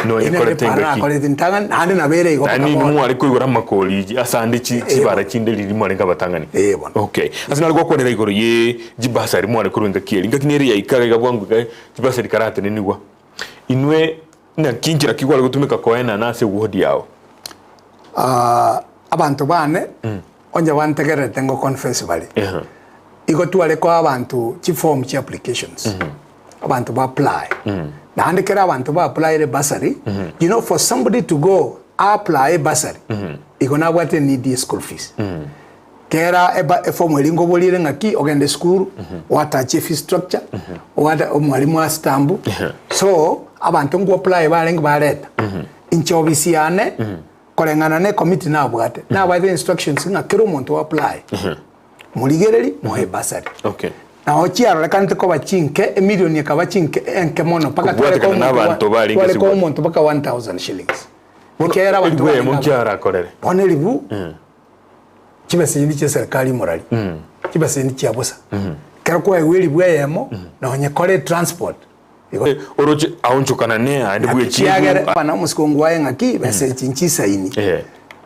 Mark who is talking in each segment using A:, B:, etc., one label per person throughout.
A: Nonya
B: Ere nere
A: korete
B: para
A: engaki.
B: nakorete ntang'ani naende nabo ere igo mpaka
A: Yaani
B: bono.
A: nimware koigora amakori ase ande chi
B: Eh,
A: chibara
B: bono.
A: chinde riria mwarenge abatang'ani.
B: Eh, bono.
A: Okay. Ase nare gwakwanera igoro ye chibasari mware korwa engaki eria. Engaki nere yaika iga bwango iga chibasari karatenenigwa. Inwe naki nchera ki kware gotumeka koenana ase eward yao?
B: Ah, abanto bane onye bantegererete ngo confess bare.
A: Ehe.
B: Igo tware koa abanto chiform chia applications. Abanto ba apply. Naende kera abanto ba applyire bursary, you know for somebody to go a apply bursary, igo nabwate need ye school fees. Kera eba eform eria ngoborire ng'aki ogende esukuru, oattach efee structure, oata omwalimu a stamp, so abanto nko apply barenge bareta. Inche ofisi yane, koreng'ana na ecommittee nabwate, nabwate instructions ng'a kera omonto o apply, morigereri moe ebursary.
A: Okay.
B: Nao chiarorekanete koba chinke, emilioni ekaba chinke enke mono mpaka tware koa
A: Kobwatekana na
B: omonto
A: abanto barenge
B: tware koa
A: ase
B: omonto mpaka 1000 shillings.
A: Bono
B: Ekiagera abanto
A: eribu eyemo
B: barenge
A: nki
B: aba-
A: arakorere?
B: Bono eribu chibesa echi chia serikali morari, chibesa echi chia bosa. Ekero kwaegwa eribu eyemo, nonye kore etransport, igo
A: Oroche aonchokana ne aende
B: Naki
A: bwechibu.
B: kiagera abana omosikongo aye ng'aki besa echi nchisaini,
A: Eh.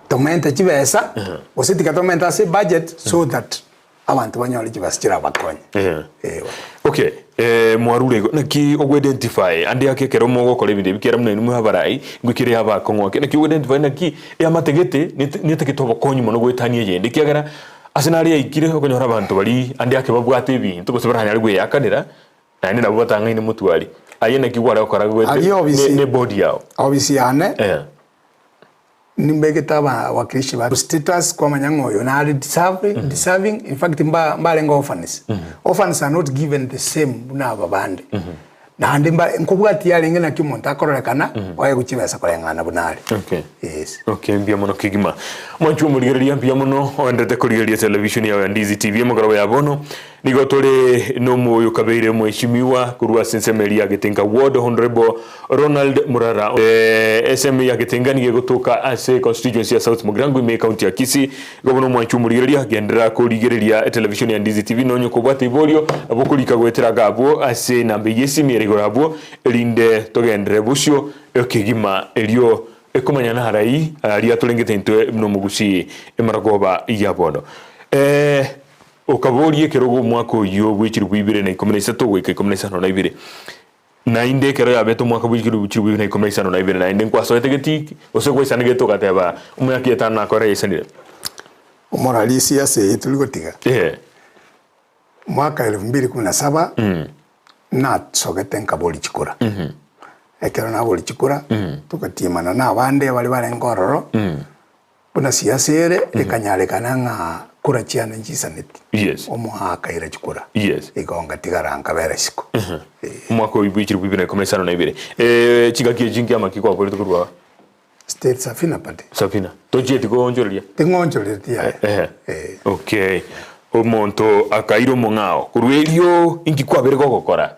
B: tomente chibesa, gose tiga tomente ase ebudget so that abanto banyore chibesa chirabakonye.
A: Eh.
B: Eh, bono.
A: Okay, eh, mwarure igo naki ogoidentify ande ake ekero mogokora ebinto ebi kera buna inwe mwe abarai ngoikere abakong'u ake naki ogoidentify naki eamate gete nete netagete obokonyi mono goetania eyende ekiagera ase nare yaikire okonyora abanto baria ande ake babwate ebinto gose baranyare goeakanera naende nabwo batang'aine motwe aria. Aye naki kware gokora goete
B: Aria
A: ne
B: obisi
A: ne board yao?
B: obisi yane
A: Eh.
B: Nimbegete abawakilishi ba status kwamanya ng'a oyo nare deserve, deserving, in fact mba mbarenge orphans. Orphans are not given the same buna aba bande. Naende mba nkobwatia yarenge naki omonto akororekana, oegwe chibesa koreng'ana buna are.
A: Okay.
B: Yes.
A: Okay, mbuya mono kegima. Mwanchi omorigereria mbuya mono oenderete korigereria television yao ya Ndizi TV emogoroba ya bono. Nigo tore nomoyo kabeire Mweshimiwa korwa ase ensemo eria ya Getenga Ward Honourable Ronald Murara. Esemo ya Getenga nigo egotoka ase constituency ya South Mugirango ime ecounty ya Kisii. Igo bono omwanchi omorigereria genderera korigereria etelevishoni ya Ndizi TV nonye kobwate iborio nabo okorika goetera iga abwo ase enamba eyio esimi ere igoro abwo erinde togenderere bosio ekegima erio ekomanya narai aria torengete intwe buna omogusii emaragoba ya bono. Okaboria ekerogo omwaka oyio bwe chilifu ibere na ikomi na isato goika ikomi na isano na ibere. Naende ekero yabete omwaka bwe chilifu ibere na ikomi na isano na ibere, naende nkwasoete getii, gose gwaisanegete ogateba, Omoyaka etano nakore yaisanire.
B: Omorarisi ase eye tori gotiga.
A: Ee.
B: Mwaka elfu mbili kumi na saba nasogete nkaboria chikura. Ekero naboria chikura, togatiemana na abande baria barenge ororo, Buna siasa ere, ekanyarekana ng'a kura chiane nchisaneti,
A: Yes.
B: omoa akaira chikura,
A: Yes.
B: igo ngatigara nkabera isiko. Eh.
A: Omwaka oyio bwe chilifu ibere na ikomi na isano na ibere. Eh, chingaki echi nkiama ki kwaborete korwa aa?
B: State Safina Party.
A: Safina. Tochieti koonchoreria?
B: Ting'onchorereti yaya.
A: Ehe.
B: Eh.
A: Okay. Omonto akaira omong'ao. Korwa erio inki kwabere gogokora?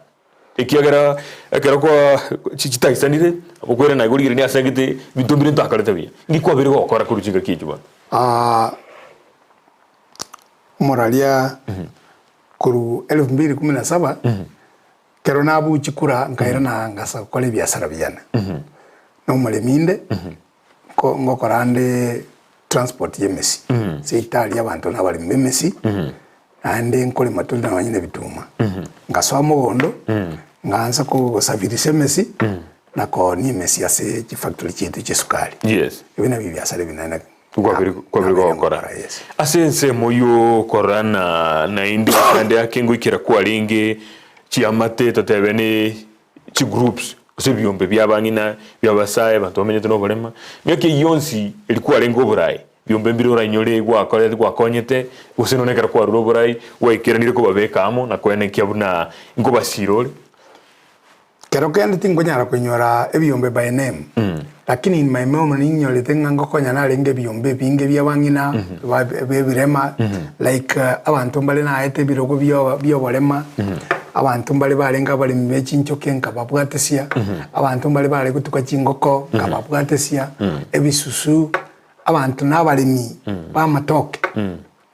A: Ekiagera ekero kwa chitaisanire, okoirana igo rigereria ase egete, ebinto mbire ntakorete buya. Inki kwabeire gokora korwa chingaki echio bono?
B: Omoraria korwa elfu mbili kumi na saba, ekero nabuchia kura nkairana ngasa gokora ebiasara biane. Na omoremi inde, nko ngokora ande transport ya emesi, ase itaria abanto na abaremi ba emesi, naende nkorema tore nonye na ebituma. Ngasoa mogondo, ngansa kogosafirisha emesi, na koonia emesi ase chifactory chiaito chia esukari.
A: Yes.
B: Ebi nabio ebiasara ebinene
A: Kwabere kwabere
B: nabeire
A: gokora.
B: ngokora, yes.
A: Ase ensemo yokorora na naende naende ake ngoikera kwarenge chiamate totebe ne chigroups gose ebiombe bia abang'ina, bia abasae, abanto bamenyete na oborema, miaka eyio yonsi eri kwarenge oborai, biombe mbire orainyore gwakorete gwakonyete, gose nonye ekero kwarure oborai, gwaikeranire kobabeka amo na koenekia buna nkobasira ore.
B: Kero kende tinkonyara koinyora ebiombe by name, lakini in my memory ninyorete ng'a ngokonya narenge ebiombe ebinge bia abang'ina, ba b'ebirema, like abanto mbare naete ebirogo bio bioborema, abanto mbare barenge abaremi be chinchoke nkababwatesia, abanto mbare bare gotuga chingoko nkababwatesia, ebisusu, abanto na abaremi b'amatoke,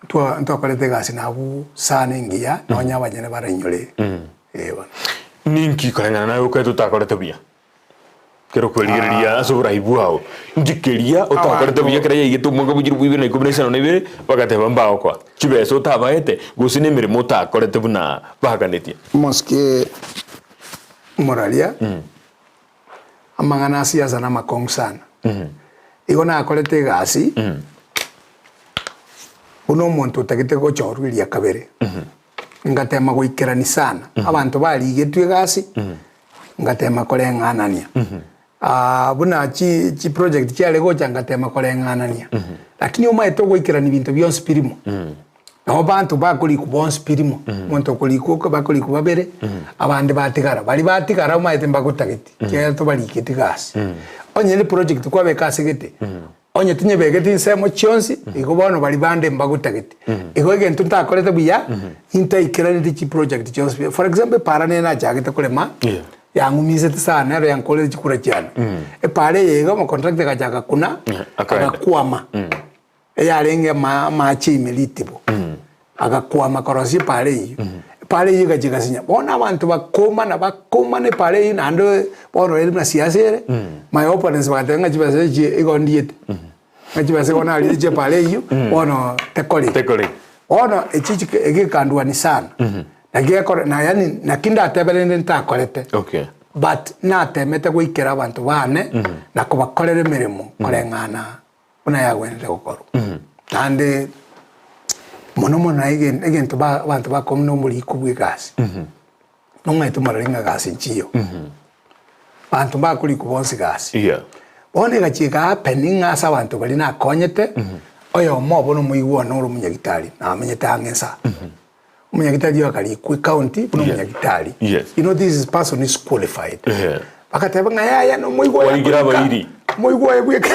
B: ntwa ntwakorete egasi nabwo sana engiya, nonya abanyene barainyore, eh bono.
A: Ninki koreng'ana naye okaete otakorete buya? Kero okwerigereria ase oborai bwao, inki keria otakorete buya ekero yaigete omwaka bwa chilifu ibere na ikomi na isano na ibere, bagateba mbagokoa chibesa otabaete, gose nemeremo otakorete buna baganetie?
B: Omosike omoraria, amang'ana a siasa namakong'u sana. Igo nakorete egasi buna omonto otagete gochorwa eria kabere, ngatema goikerani sana, abanto barigetwe egasi, ngatema koreng'anania. Buna chi chiproject chiare gocha ngatema koreng'anania, lakini omanyete ogoikerania binto bionsi pirimo, nabo banto bakorikwa bonsi pirimo, omonto okorikwa oko bakorikwa babere, abande batigara, baria batigara omanyete mbagotageti, ekiagera tobariketi gasi. Onye ne project kwabeka ase gete, Onye tinyebegeti ensemo chionsi, igo bono baria bande mbagotagete. Igo egento ntakorete buya, intaikeraneti chiproject chionsi buya. For example, epaara nere nachagete korema,
A: Yeah.
B: yang'umisete sana ero yankorete chikura chiane. Epaara eye iga omocontractor agachaka kuna,
A: Yeah, akaenda.
B: agakwama. Eyarenge ama amache ime ritibo. Agakwama korosia epaara eyio. Epaara eyio egachia egasinya. Bono abanto bakomana bakomana epaara eyio naende bono ere buna siasa ere, my opponents bagateba ng'a chibesa echi igo ndiete, ng'a chibesa igo nariete chia epaara eyio, bono tekori.
A: Tekori.
B: Bono echi chika egekandwani sana, naki gekore na yaani naki ndatebe rende ntakorete.
A: Okay.
B: But natemete goikera abanto bane, na kobakorera emeremo koreng'ana buna yagwenerete gokorwa. Naende mono mono ege- egento ba abanto bakong'u na omoriko bwa egasi, nomanyete omorori ng'a egasi nchiyo, abanto mbakorikwa bonsi gasi.
A: Yeah.
B: Bono egachia ega happen ng'a ase abanto baria nakonyete, oyomo obo nomoigwa one ore omonyagitari, namenyete ang'e nsa. Omonyagitari oyo akarikwa ecounty buna
A: Yeah.
B: omonyagitari.
A: Yes.
B: You know this is person is qualified.
A: Yeah.
B: Bagateba ng'a yaya nomoigwa oyo
A: Kwarikire
B: akorika,
A: abairi.
B: omoigwa oyo bweka.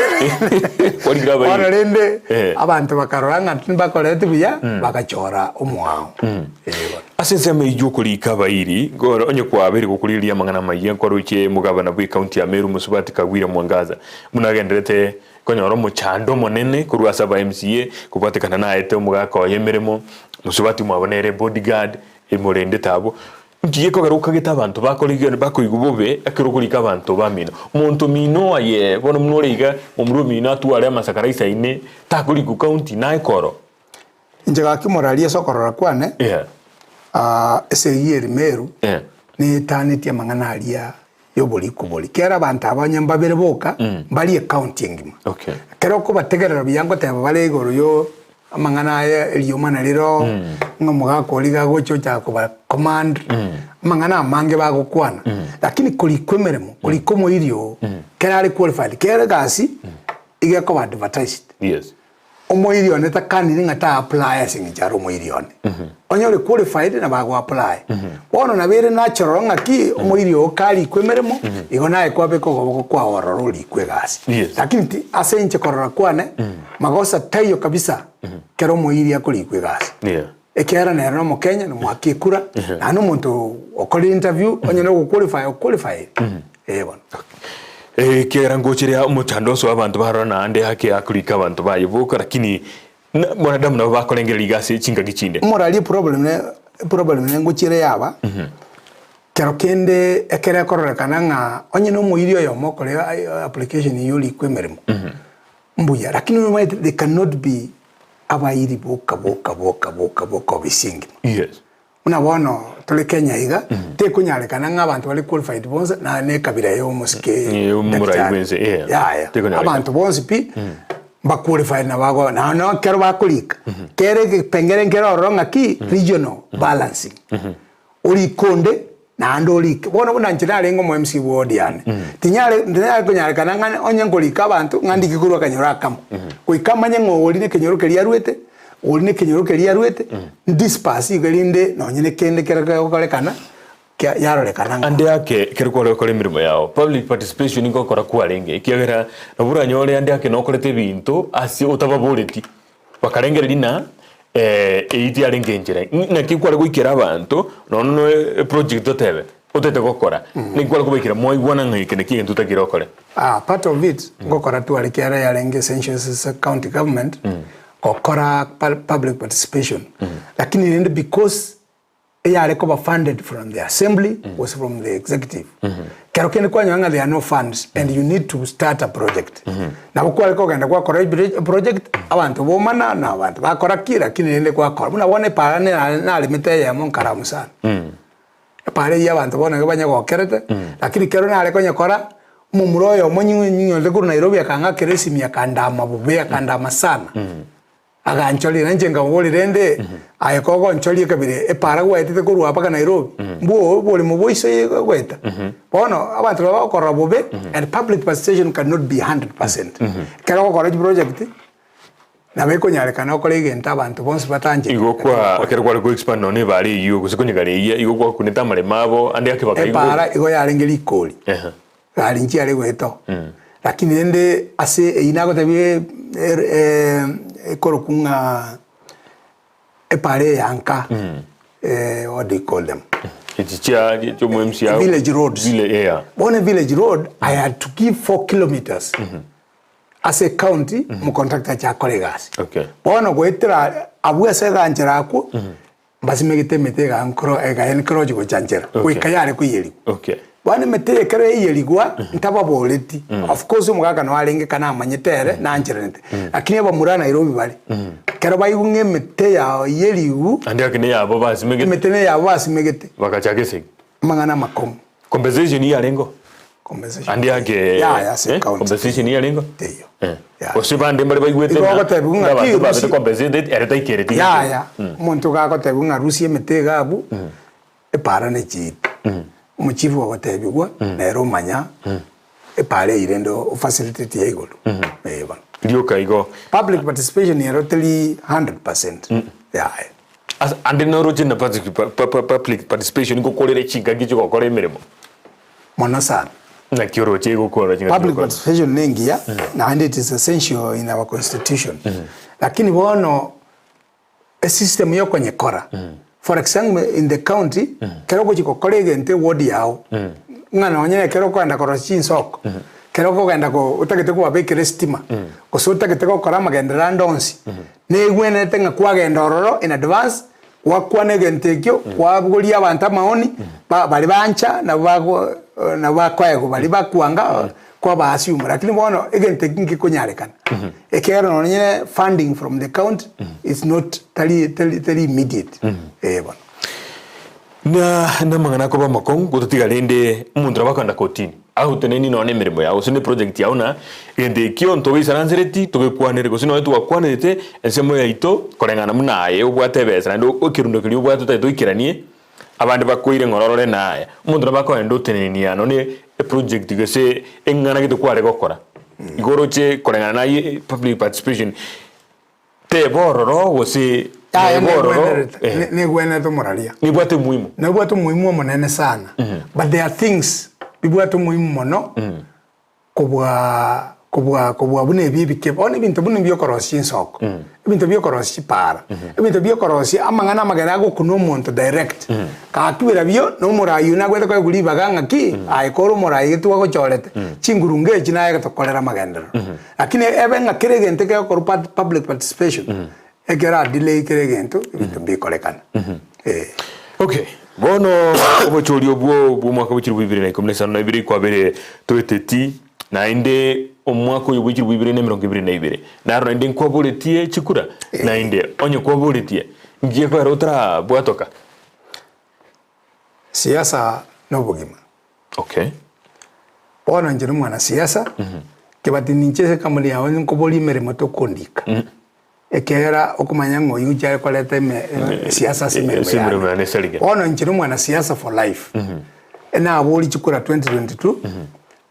A: Kwarikire abairi.
B: Bono rende
A: Eh.
B: abanto bakarora ng'a timbakoreti buya, bagachora omoao. Eh bono.
A: Ase ensemo eyio okorika abairi, nkoro onye kwabeire gokorigereria amang'ana amayia nkwaroche omogabana bwe county ya Meru Mosubati Kagwire Mwangaza buna agenderete Konyora omochando omonene korwa ase aba MCA kobwatekana naete omogaka oye emeremo, mosubati omwabo nere bodyguard emorendete abwo. Nki gekogera okagete abanto bakore bakoigwa bobe ekero okorika abanto bamino. Monto omino aye bono buna ore iga momura omino atware amasakara aisaine takorikwa county naye koro.
B: Inche gaki morarie ase okorora kwane,
A: Yeah.
B: esegi ere Meru
A: Yeah.
B: netanetie amang'ana aria y'oborikobori. Kera abanto aba onye mbabere boka, mbarie ecounty engima.
A: Okay.
B: Ekero okobategerera buya ngoteba bare igoro yo amang'ana aya eriomana rire oo, ng'a omogaka oria iga agocha ochaka koba command, amang'ana amange bagokwana. Lakini korikwa emeremo, korikwa omoiri oo, kera are qualified, kera egasi, iga ekoba advertised.
A: Yes.
B: Omoiri one takaniri ng'a ta apply ase eng'encho are omoiri one. Onye ore qualified nabo ago apply. Bono nabo ere natural ng'aki omoiri oo karikwe emeremo, igo naye kwabeka okoboko kwao ororo orikwe egasi.
A: Yes.
B: Lakini ti ase inche korora kwane, magosa taiyo kabisa kero omoiri akorikwa egasi.
A: Yeah.
B: Ekiagera nere na omokenya, nomoaki ekura, naende omonto okorire interview, onye nogo qualify o qualify. Ee bono.
A: Ekiagera ngocheria omochando ase abanto barora naende ake akorika abanto baye boka lakini na mwanadamu nabo bakorengereria iga ase chingaki chinde.
B: Morarie eproblem ne eproblem ne ngochiere yaba, kero kende ekero ekororekana ng'a onye na omoiri oyomo okore application eywo orikwe emeremo, mbuya lakini omanyete they cannot be abairi boka boka boka boka boka obisi engima.
A: Yes.
B: Buna bono tore Kenya iga, tekonyarekana ng'a abanto bare qualified bonsi na ne ekabira ya omosike
A: Eh, omorai
B: daktari.
A: bwense, yeah.
B: Yaya,
A: Tekonyarekana.
B: abanto bonsi pi, mba qualified na bago na no ekero bakorika, kere egepengere nkere ororo ng'aki, regional balancing. Orike onde, naende orike. Bono buna inche narenge omo MC bwa ward yane, tinyare tinyare konyarekana ng'a onye nkorika abanto, ng'a ndike korwa akanyoro akamo. Goika manye ng'a oria na ekenyoro keria arwete, oria na ekenyoro keria arwete, ndisperse iga erinde nonye na kende kere kegokorekana, kia yarorekana ng'a.
A: Ande ake ekero kware gokora emeremo yao, public participation ngokora kwarenge, ekiagera nabo oranyore ande ake nokorete ebinto ase otababoreti. Bakarengereria ng'a eyio tiyarenge enchera. Naki kware goikera abanto nonya na eproject otebe otagete gokora, naki kware kobaikera mwaigwana ng'a eke naki egento otakire okore.
B: Part of it ngokora tware kiara yarenge essential ase county government gokora public participation lakini rende because eyare koba funded from the assembly gose from the executive. Kero kende kwanyora ng'a there are no funds and you need to start a project. Nabo kware kogenda gwakora ebire project, abanto bomana na abanto bakora ki lakini rende gwakora. Buna bono epaara nere naremete eyemo nkaramu sana. Epaara eyio abanto bono nigo banyegokerete, lakini kero nare konyekora, omomura oyomo nyinyorete korwa Nairobi akang'akera esimi akandama bobe akandama sana. Aganchoria, na inche nkamoboria, Rende aye kogonchoria ekabira epaara gwaetete korwa aa mpaka Nairobi, mbwo oboremo bwa iso goeta? Bono abanto baria bagokorora bobe, and public participation cannot be 100%. Ekero ogokora chiproject, nabo ekonyarekana okore egento abanto bonsi batancheti.
A: Igo kwa ekero kware ko expand nonya ebaara eyio gose konyegara eyia, igo gwakunete amaremo abo ande ake bakaigwa.
B: Epaara igo yarenge rikori.
A: Ehe.
B: Gari nchiare goeta oo. Lakini rende ase eyio nagotebia ekorokwa ng'a epara eye ya nka what do you call them?
A: Echi chia chia omo MCA
B: Village roads.
A: Village yeah.
B: Bono village road I had to give 4 kilometers ase ecounty omocontractor ache akore egasi.
A: Okay.
B: Bono goetera abwo ase eganchera akwo Mbasimegete emete egaencroach gocha nchera,
A: Okay.
B: goika yare koiyerigwa.
A: Okay.
B: Bono emete eye ekero yaiyerigwa, ntababoreti, of course omogaka noo arenge kana amanyete ere, nancheranete. Lakini abamura Nairobi bare, ekero baigwa ng'a emete yaiyerigwe,
A: Ande ake neyabo basimegete.
B: emete neyabo basimegete,
A: Bagachaka esegi.
B: amang'ana amakong'u.
A: Compensation yarengeo?
B: Compensation
A: Ande ake
B: Yaya ase
A: eh,
B: county
A: compensation yarengeo?
B: teiyo.
A: Eh.
B: Yaya.
A: Gose bande mbare baigwete
B: Igo
A: ng'a
B: ogotebiwa ng'a
A: abanto
B: ki
A: babete
B: rusi-
A: compensated ere taikereti
B: Yaya, omonto gagotebiwa ng'a rusia emete iga abwo, epaara nechiiti. Omochifu ogotebigwa, nere omanya epaara eyio rende ofacilitate ya igoro. Eh bono.
A: Rioka igo.
B: Public participation ero teri 100%. Yaya.
A: Ase ande noroche na public participation ngokorere chingaki chigokora emeremo.
B: Mono sana.
A: Naki oroche egokora chingaki
B: Public
A: chigokora.
B: participation nengiya naende it is essential in our constitution. Lakini bono esystem ya okonyekora for example in the county ekero ogochia gokora egento eward yago ng'a nonye ekero okogenda korosia chinsoko ekero okogenda ko otagete kobabekera estima gose otagete gokora amagenderero ande onsi Negwenerete ng'a kwagenda ororo in advance, gwakwana egento ekio, kwabogoria abanto amaoni, ba baria bancha nabo bago nabo bakoegwa, baria bakwanga kwabaa assume. Lakini bono egento eki ngekonyarekana, ekiagera nonye funding from the county is not tari tari tari immediate, eh bono.
A: Na namang'ana akoba amakong'u, gotatiga rende omonto nabo akogenda kotini, agotenenie nonya na emeremo yao gose ne project yao na egento ekio ntogoisaransereti togekwanere gose nonya twakwanerete ensemo yaito koreng'ana buna aye obwate ebesa naende ekerundo keria obwate otagete oikeranie abande bakoire ng'ora orore naye. Omonto nabo akogenda otenenia nonya ne eproject gose eng'ana gete kware gokora, igo oroche koreng'ana naye public participation. Teba ororo gose
B: Yaya
A: neba ororo
B: negwenerete
A: eh.
B: ne- negwenerete omoraria.
A: Nebwate omoimo.
B: Nebwate omoimo omonene sana but there are things bibwate omoimo mono kobua kobua kobua buna ebi ebike bono ebinto buna biokorosia chinsoko, ebinto biokorosia chipara, ebinto biokorosia amang'ana amageni agokuna omonto direct. Gaki birabio na omorai oyio nagwete koegwa ribaga ng'aki aye kore omorai gete twagochorete chinguru ngechi naye getokorera amagenderero. Lakini ebe ng'a kera egento ekegokorwa part public participation, ekera delay kera egento, ebinto mbikorekana. Eh.
A: Okay, bono obochori obwo bwa omwaka bwa chilifu ibere na ikomi na isano na ibere kwabere toeteti, naende omwaka oyo bwa chilifu ibere na emerongo ebere na ibere, naro naende nkwaboretie chikura, naende onye kwaboretie, nki gekogera otarabwatoka?
B: Siasa na obogima.
A: Okay.
B: Bono inche nomwanasiasa, kebati ninche ase ekamuni yao nkoboria emeremo tokondika, ekiagera okomanya ng'a oyio ocha koreta eme siasa ase emeremo
A: Ase emeremo
B: yane.
A: yane esarige.
B: Bono inche nomwanasiasa for life, enaboria chikura 2022,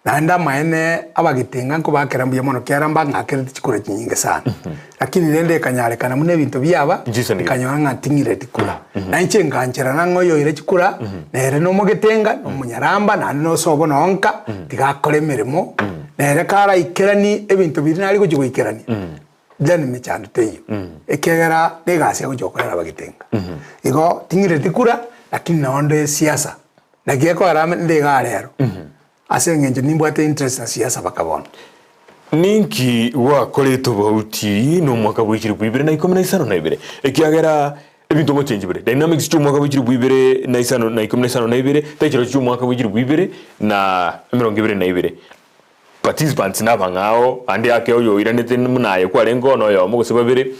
B: Naende amaene abagetenga nkobakera mbuya mono, ekiagera mbang'akerete chikura chinyinge sana. Lakini rende ekanyarekana buna ebinto biaba,
A: Nchisanire.
B: nkanyora ng'a nting'ireti kura. Na inche ngancherana ng'a oyoire chikura, nere nomogetenga, na omonyaramba, naende nosobo nonka, tiga akore emeremo, nere karaikeranie ebinto biria nare gochia goikerania, then emechando teiyo, ekiagera negasi agochia gokorera abagetenga. Igo ting'ireti kura, lakini nonde siasa, naki ekogera ame nde igaa rero. Ase engencho nimbwate interest na siasa baka bono.
A: Ninki gwakora etobauti nomwaka bwe chilifu ibere na ikomi na isano na ibere? Ekiagera Ebinto ngochengi bire. Dynamics chi'omwaka bwe chilifu ibere na isano na ikomi na isano na ibere, taichero chi'omwaka bwe chilifu ibere na emerongo ebere na ibere. Participants nabang'ao, ande ake oyo oiranete buna aye kwarenge oo na oyomo gose babere,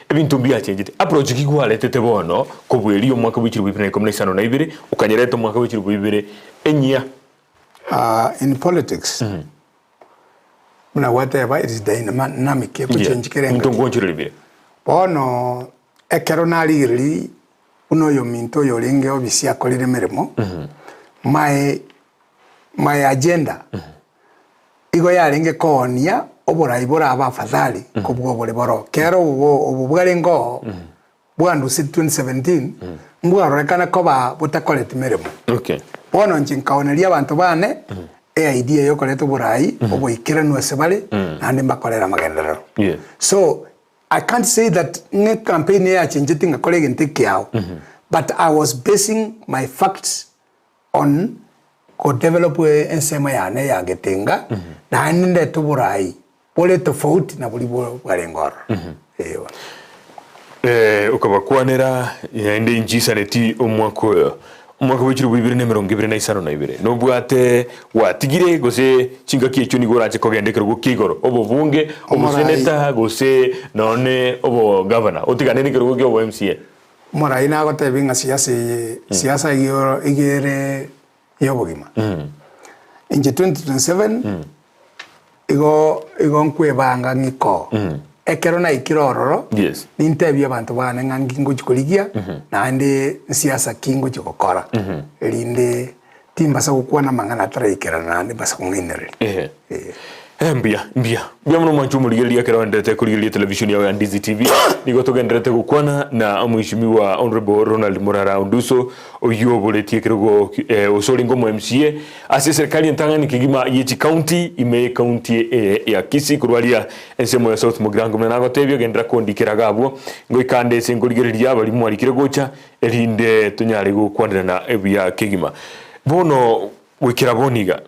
A: ebinto mbiachenchete. Approach ki kwaretete bono kobua eria omwaka bwe chilifu ibere na ikomi na isano na ibere, okanyereta omwaka bwe chilifu ibere enyia?
B: In politics, buna gwateba it is dynamic, egochengi kera
A: Ebinto
B: engaki.
A: nkoonchoreria bire.
B: Bono Ekero narigereria buna oyominto oyo orenge obisi akorire emeremo, my my agenda igo yarenge koonia oborai borabe afadhali kobua obore boro. Kero obo obo bwarenge oo bwandusetie 2017 mbwarorekana koba botakoreti meremo.
A: Okay.
B: Bono inche nkaoneria abanto bane eidea yokoreta oborai oboikeranu ase bare naende mbakorere amagenderero.
A: Yes.
B: So I can't say that ng'a ecampaign eye yachencheti ngakora egento ekiao, but I was basing my facts on kodevelop ensemo yane ya Getenga, naende ndete oborai bore tofauti na boria bwarenge ororo. Ee bono.
A: Eh, okabakwanera naende inchisaneti omwaka oyo Omwaka bwe chilifu ibere na emerongo ebere na isano na ibere, nobwate gwatigire, gose chingaki echio nigo orache kogenda ekerogo kia igoro, obobunge,
B: Omorai.
A: oboseneta, gose nonye obogavana, otigane nekerogo kia obo MCA.
B: Omorai nagotebie ng'a siasa eye, siasa igo igo ere ya obogima. Inche 2027, igo igo nkwebanga ng'ikoo. Ekero naikire ororo,
A: Yes.
B: nintebie abanto bane ng'a nki ngochia korigia, naende nsiasa ki ngochia gokora, erinde timbasa gokwana amang'ana ataraikerana naende mbasa kong'ainereria.
A: Ehe.
B: Eh.
A: Eh, mbuya mbuya mbuya mono mwanche omorigereria ekero oenderete korigereria televishoni yao ya Ndizi TV nigo togenderete gokwana na omweshimiwa Honorable Ronald Murara Onduso oyio oboretie ekerogo eh, ose orenge omo MCA Ase eserekari entang'ani kegima ye chikaunti ime y'ekaunti eye ya Kisii korwa aria ensemo ya South Mugirango buna nagotebia genderera kondikera iga abwo ngoika ande ase nkorigereria baria mwarikire gocha erinde tonyare gokwanerana buya kegima. Bono goikera bono iga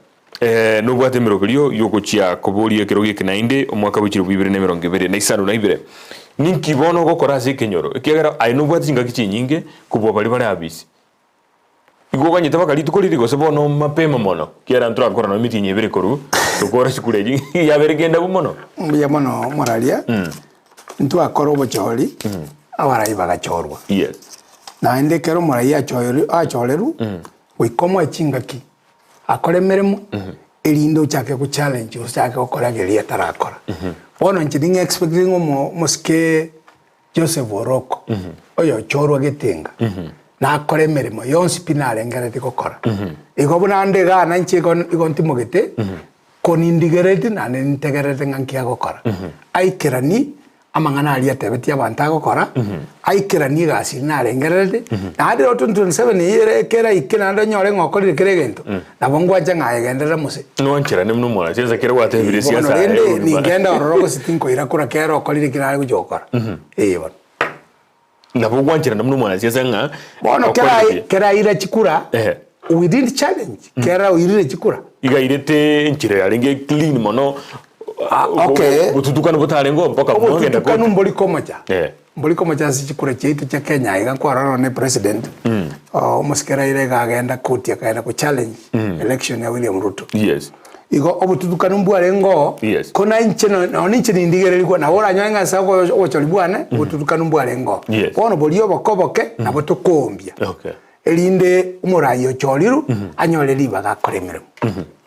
A: nobwate emeroberio yogochia koboria ekerogo eke naende omwaka bwe chilifu ibere na emerongo ebere na isano na ibere. Ninki bono ogokora ase ekenyoro ekiagera aye nobwate chingaki chinyinge kobua baria bare abisi. Igo oganyete mpaka rituko riria gose bono mapema mono, ekiagera ntorakora nonya emetienyi ebere korwa tokore esukuru eyio yabere kendabu mono.
B: Mbuya mono moraria, ntwakora obochori, abarai bagachorwa.
A: Yes.
B: Naende ekero omorai achoirwe achorerwe, goika omoe chingaki akore emeremo, erinde ochake go challenge ochake gokora keria atarakora. Bono inche ning'e expecting ng'a omo omosike Joseph Oroko, oyochorwa getenga, nakore emeremo yonsi pi narengereretie gokora. Igo buna ande igaa nainche igo igo ntimogete, ko nindigereretie naende nintegererete ng'a nki agokora. Aikeranie amang'ana aria atebetie abanto agokora, aikeranie egasi eria narengereretie, naende ero 2027 eyio ere ekeraike naende onyore ng'a okorire kera egento, nabo ngwancha ng'a aye genderera mose.
A: Nwancherane buna omwana chiesa kere gwatebire
B: Bono
A: siasa aye
B: rende
A: obogima.
B: ningenda ororo gose tinkoira kura kere okorire ekio nare gochia gokora. Ee bono.
A: Nabo ogwancherana buna omwana siasa ng'a
B: Bono
A: okorire
B: kera
A: buya.
B: kera aira chikura,
A: Ehe.
B: we didn't challenge, kera oirire chikura.
A: Iga airete enchera yarenge clean mono,
B: Ah, okay.
A: obotutukanu botarenge oo mpaka mogenda
B: Obotutukanu
A: court.
B: mbori komocha.
A: Eh.
B: Mbori komocha ase chikura chiaito chia Kenya iga nkwarora nonye president, omosike Raila iga agenda koti akagenda ko challenge election ya William Ruto.
A: Yes.
B: Igo obotutukanu mbwarenge oo,
A: Yes.
B: ko na inche no- nonye inche nindigererigwe, nabo oranyore ng'a ase ogo- obochori bwane, obotutukanu mbwarenge oo.
A: Yes.
B: Bono boria oboke oboke, nabo tokoombia,
A: Okay.
B: erinde omorai ochorirwe, anyore ribaga akore emeremo.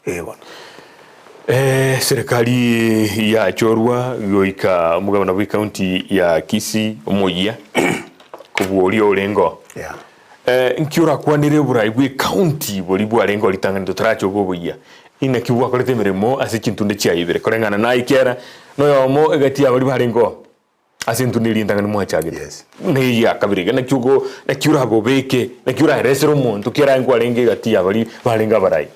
B: Ee bono.
A: Eh, serikali yachorwa goika omogabana bwe county ya Kisii omoyia kobua oria orenge oo.
B: Yeah.
A: Eh, nki orakwanere oborai bwe county boria bwarenge oo ritang'ani totaracha obe oboyia? Inaki bwakorete emeremo ase chintunde chiaye ibere koreng'ana naye ekiagera noyomo egati ya baria barenge oo ase entunde eria entang'ani mwachagete
B: Yes.
A: na eye ya kabere iga naki ogo naki orabobeke naki oraeresere omonto ki arae nkwarenge egati ya baria barenge abarai.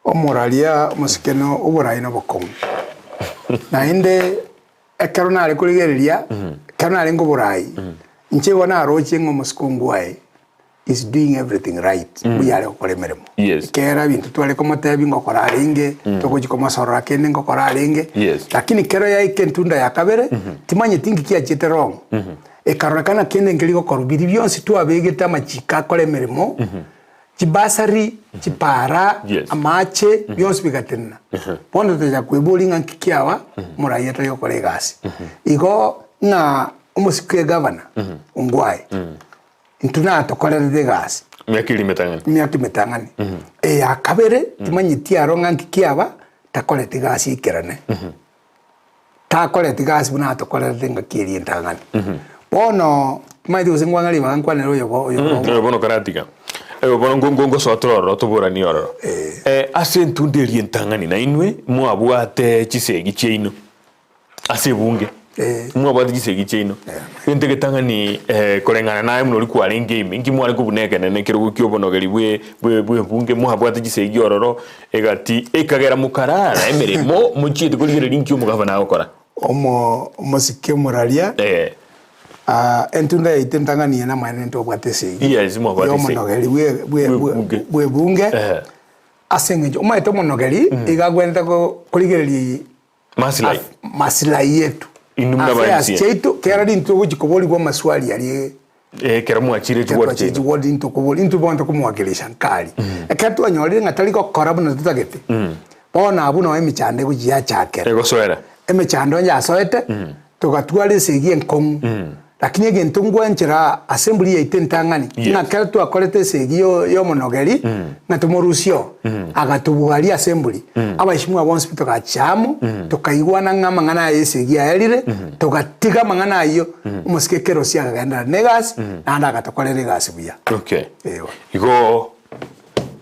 B: Omoraria omosike no oborai na obokong'u. Naende ekero nare korigereria, ekero narenge oborai, inche igo naroche ng'a omosike ongwae is doing everything right, mbuya are gokora emeremo.
A: Yes.
B: Ekero ebinto tware komotebia ngokora arenge, togochia komosorora kende ngokora arenge,
A: Yes.
B: lakini kero yaika entunda ya kabere, timanyeti nki kiachiete wrong. Ekarorekana kende nkeri gokorwa, biria bionsi twabegete amachiko akore emeremo, chibasari, chipara,
A: Yes.
B: amache, bionsi bigatenena. Bono tocha kweboria ng'a nki kiaba, omoraia atari gokora egasi. Igo ng'a omosike egavana, Ongwae, intwe natokorerete egasi.
A: Emiaka eria emetang'ani.
B: Emiaka emetang'ani. Eya kabere, timanyeti aro ng'a nki kiaba, takoreti egasi eikerane. Takoreti gasi buna atokorerete engaki eria entang'ani. Bono timanyeti gose nkwang'a ribaga nkwanere oyo bo oyo bo.
A: Oyo bono karatiga. Oyo bono ngo- ngo- ngosoa tore ororo toboranie ororo. Eh, ase entunda eria entang'ani nainwe mwabwate chisegi chiaino ase ebunge.
B: Eh.
A: Mwabwate chisegi chiaino. Egento egetang'ani eh, koreng'ana naye buna oria kwarenge ime, inki mware kobuna ekenene ekerogo kia obonogeri bwe bwe bwe ebunge mwabwate chisegi ororo Egati ekagera mokarara emeremo mochiete korigereria inki omogavana agokora.
B: Omo omosike omoraria
A: Eh.
B: ah, entunda yaito entang'ani eye namaene ntobwate esegi
A: Yes, mwabwate esegi.
B: yomonogeri bwe- bwe- bwe-
A: Bw'ebunge.
B: bw'ebunge
A: Eh.
B: ase eng'encho omanyete omonogeri iga agwenerete ko- korigereria
A: Maslahi.
B: Maslahi yetu.
A: Inwe muna
B: Affairs
A: abanchia.
B: chiaito kera rintwe ogochi koborigwa amaswali aria
A: Eh, ekero mwachire
B: ekero
A: chiward
B: twachire
A: chiaino.
B: chiward intwe kobori intwe bono tokomowakilisha nkari. Ekero twanyorire ng'a tari gokora buna totagete, bono abwo noo emechando egochi yachakera.
A: Egosoera.
B: Emechando onye yasoete, togatwara esegi enkong'u. Lakini egento ngwanchera assembly yaito entang'ani,
A: Yes.
B: ng'a ekero twakorete esegi yo- yomonogeri, ng'a tomorusie oo, agatobua aria assembly, abaishimwa bonsi pi togacha amo, tokaigwana ng'a amang'ana aya esegi aerire, togatiga amang'ana ayio, omosike Kerosi akagenderera na egasi, naende agatokorera egasi buya.
A: Okay.
B: Ewa.
A: Igo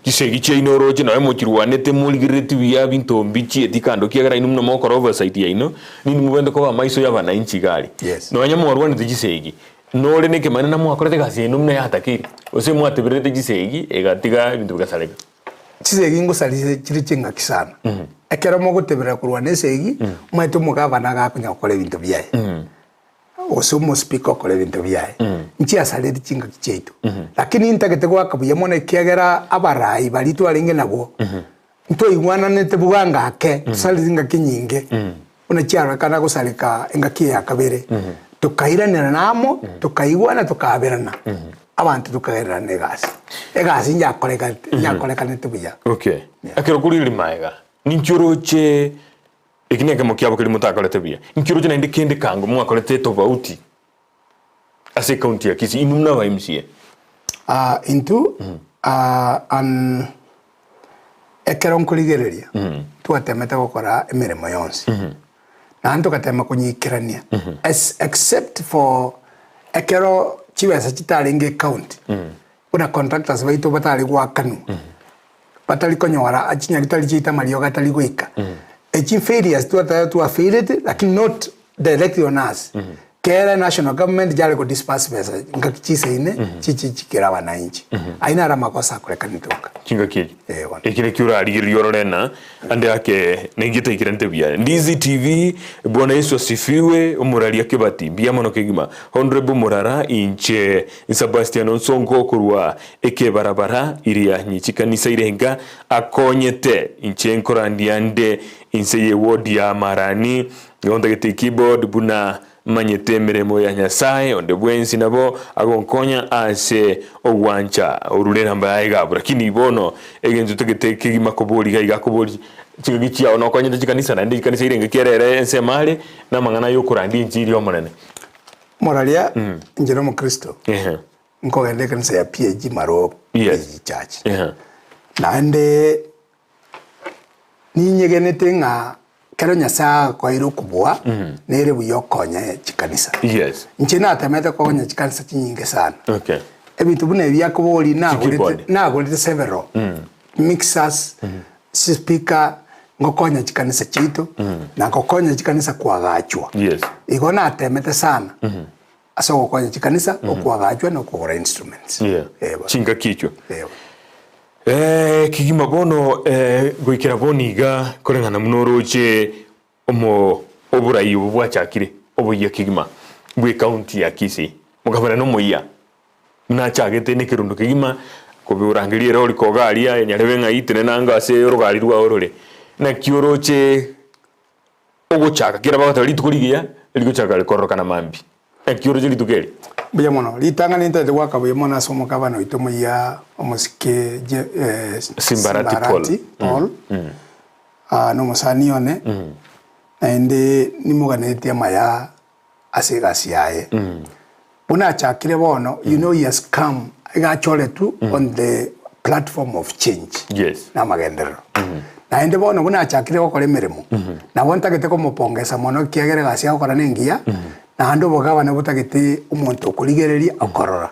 A: chisegi chiaino oroche nonya mochirwanete morigereretie buya binto mbichieti kando kiagera inwe buna mogokora oversight yaino, ninwe mobwenerete koba amaiso y'abananchi iga aria.
B: Yes.
A: Nonya mwarwanete chisegi, nore na ekemanero na mwakorete egasi yaino buna yatakeire, gose mwatebererete chisegi egatiga ebinto bigasareka.
B: Chisegi ngosaria chire chingaki sana. Ekero mogoteberera korwana esegi, omanyete omogavana gakonya gokora ebinto biaye. Gose omospeaker okora ebinto biaye, nchiasareti chingaki chiaito. Lakini ntagete goaka buya mono ekiagera abarai baria twarenge nabwo, ntwaigwananete bwango ake, tosareti chingaki nyinge, buna chiarorekana gosareka engaki eye ya kabere, tokairanerana amo, tokaigwana, tokaberana, abanto tokagererana egasi. Egasi nyakorekate nyakorekanete buya.
A: Okay. Ekero korire rimaega, ninki oroche Eki nekemo kiabo keria motakorete buya. Inki oroche naende kende kango mwakorete etofauti ase ecounty ya Kisii inwe buna aba MCA?
B: Ah, intwe ah, an ekero nkorigereria twatemete gokora emeremo yonsi naende togatema konyikerania as except for ekero chibesa chitarenge ecounty buna contractors baito batare goakanwa batari konyora chinyagitari chiaito amariogo atari goika. Echi failures twateba twafailete lakini not directly on us. Kera national government yare go disburse besa ngaki chisaine chiche chikere abananchi. Ayio naro amakosa akorekanete oka.
A: Chingaki echi.
B: Eh, bono.
A: Eki nakio orarigererie orore na ande ake nainche taikeranete buya. Ndizi TV, Bwana Yesu asifiwe, omoraria Kebati, mbuya mono kegima. Honourable Morara, inche Sebastian Onsongo korwa Ekebarabara iria nyichikanisa irenga akonyete inche nkorandia nde inse ye ward ya Marani igo ntagete ekeyboard buna manyete emeremo ya Nyasae onde bwensi nabo agonkonya ase ogwancha orure enamba yaye igabu lakini bono egento tagete kegima kobori iga iga akobori chingaki chiao nokonyete chikanisa naende chikanisa irenge kera ere ensemo are namang'ana yokorandia enchiri yomonene.
B: Moraria inche nomokristo.
A: Ehe.
B: Nkogenda ekanisa ya PAG Marob
A: Yes.
B: PAG Church.
A: Ehe.
B: Naende ninyegenete ng'a kero Nyasaye agokoeire okobua, nere buya okonye chikanisa.
A: Yes.
B: Inche natemete konya chikanisa chinyinge sana.
A: Okay.
B: Ebinto buna ebi akobori nagorete
A: Chikeyboard.
B: nagorete several mixers, chispeaker, ngokonya chikanisa chiaito, na ngokonya chikanisa koagachwa.
A: Yes.
B: Igo natemete sana. Ase ogokonya chikanisa, okoagachwa na okogora instruments.
A: Yeah.
B: Eh, bono.
A: Chingaki echio.
B: Eh, bono.
A: Eh, kegima bono eh, goikera bono iga koreng'ana buna oroche omo oborai obo bwachakire oboyia kegima bwe county ya Kisii mokabana nomoyia buna achagete nekerundo kegima kobe orangerie ere ori koga aria nyarebe ng'ai tenena anga ase orogari rwao rore naki oroche ogochaka kera bagoteba rituko rigiya rigochaka rikororokana mambia. Naki oroche rituko eri?
B: Mbuya mono. Ritang'ani ntaete goaka buya mono ase omokabana oito omoyia omosike Je
A: Simbarati Paul.
B: Simbarati Paul, na omosani one, naende nimoganetie amaya ase egasi yaye. Buna achakire bono, you know he has come, iga achoretwe on the platform of change
A: Yes.
B: na amagenderero. Naende bono buna achakire gokora emeremo, nabo ntagete komopongesa mono ekiagera egasi agokora nengiya, naende obogabane botagete omonto okorigereria okorora.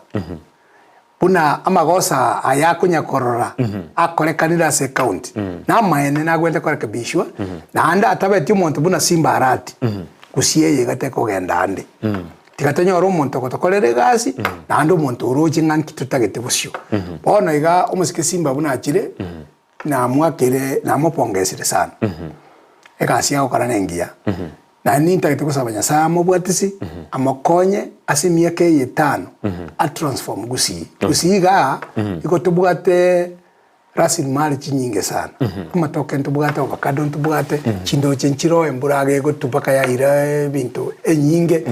B: Buna amagosa aya akonya korora akorekanire ase ecounty, namaene nagwenerete korekebishwa, naende atabeti omonto buna Simba Arati, gusii eye iga tekogenda ande. Tiga tonyore omonto ogotokorera egasi, naende omonto oroche ng'a nki totagete bosio. Bono iga omosike Simba buna achire, Namwakire, namopongesire sana. Egasi agokora nengiya. Naende nintagete gosaba Nyasae amobwatisi, amokonye ase emiaka eye etano, atransform Gusii. Gusii igaa, igo tobwate rasilimali chinyinge sana. Amatoke ntobwate, avocado ntobwate, chindoche nchiroo embura iga egotwa mpaka yaira ebinto enyinge.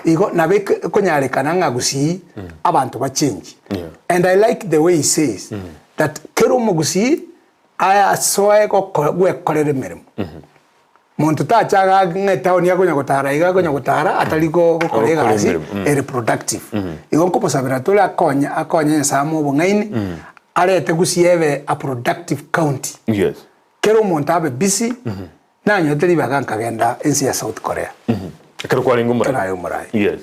B: Igo nabo ekonyarekana ng'a Gusii, abanto bachengi. And I like the way he says, That kera omogusii asoe gwekorera emeremo. Monto tacha iga ng'a etown akonya gotara iga akonya gotara atari gokora
A: Gokora
B: egasi
A: emeremo, mm.
B: ere productive. Igo nkomosabera tore akonye akonye Nyasaye amo obong'aini, arete gusii ebe a productive county.
A: Yes.
B: Kera omonto abe busy, nanyorete ribaga nkagenda ense ya South Korea.
A: Ekero kwarenge omorai.
B: Ekero naye omorai.
A: Yes.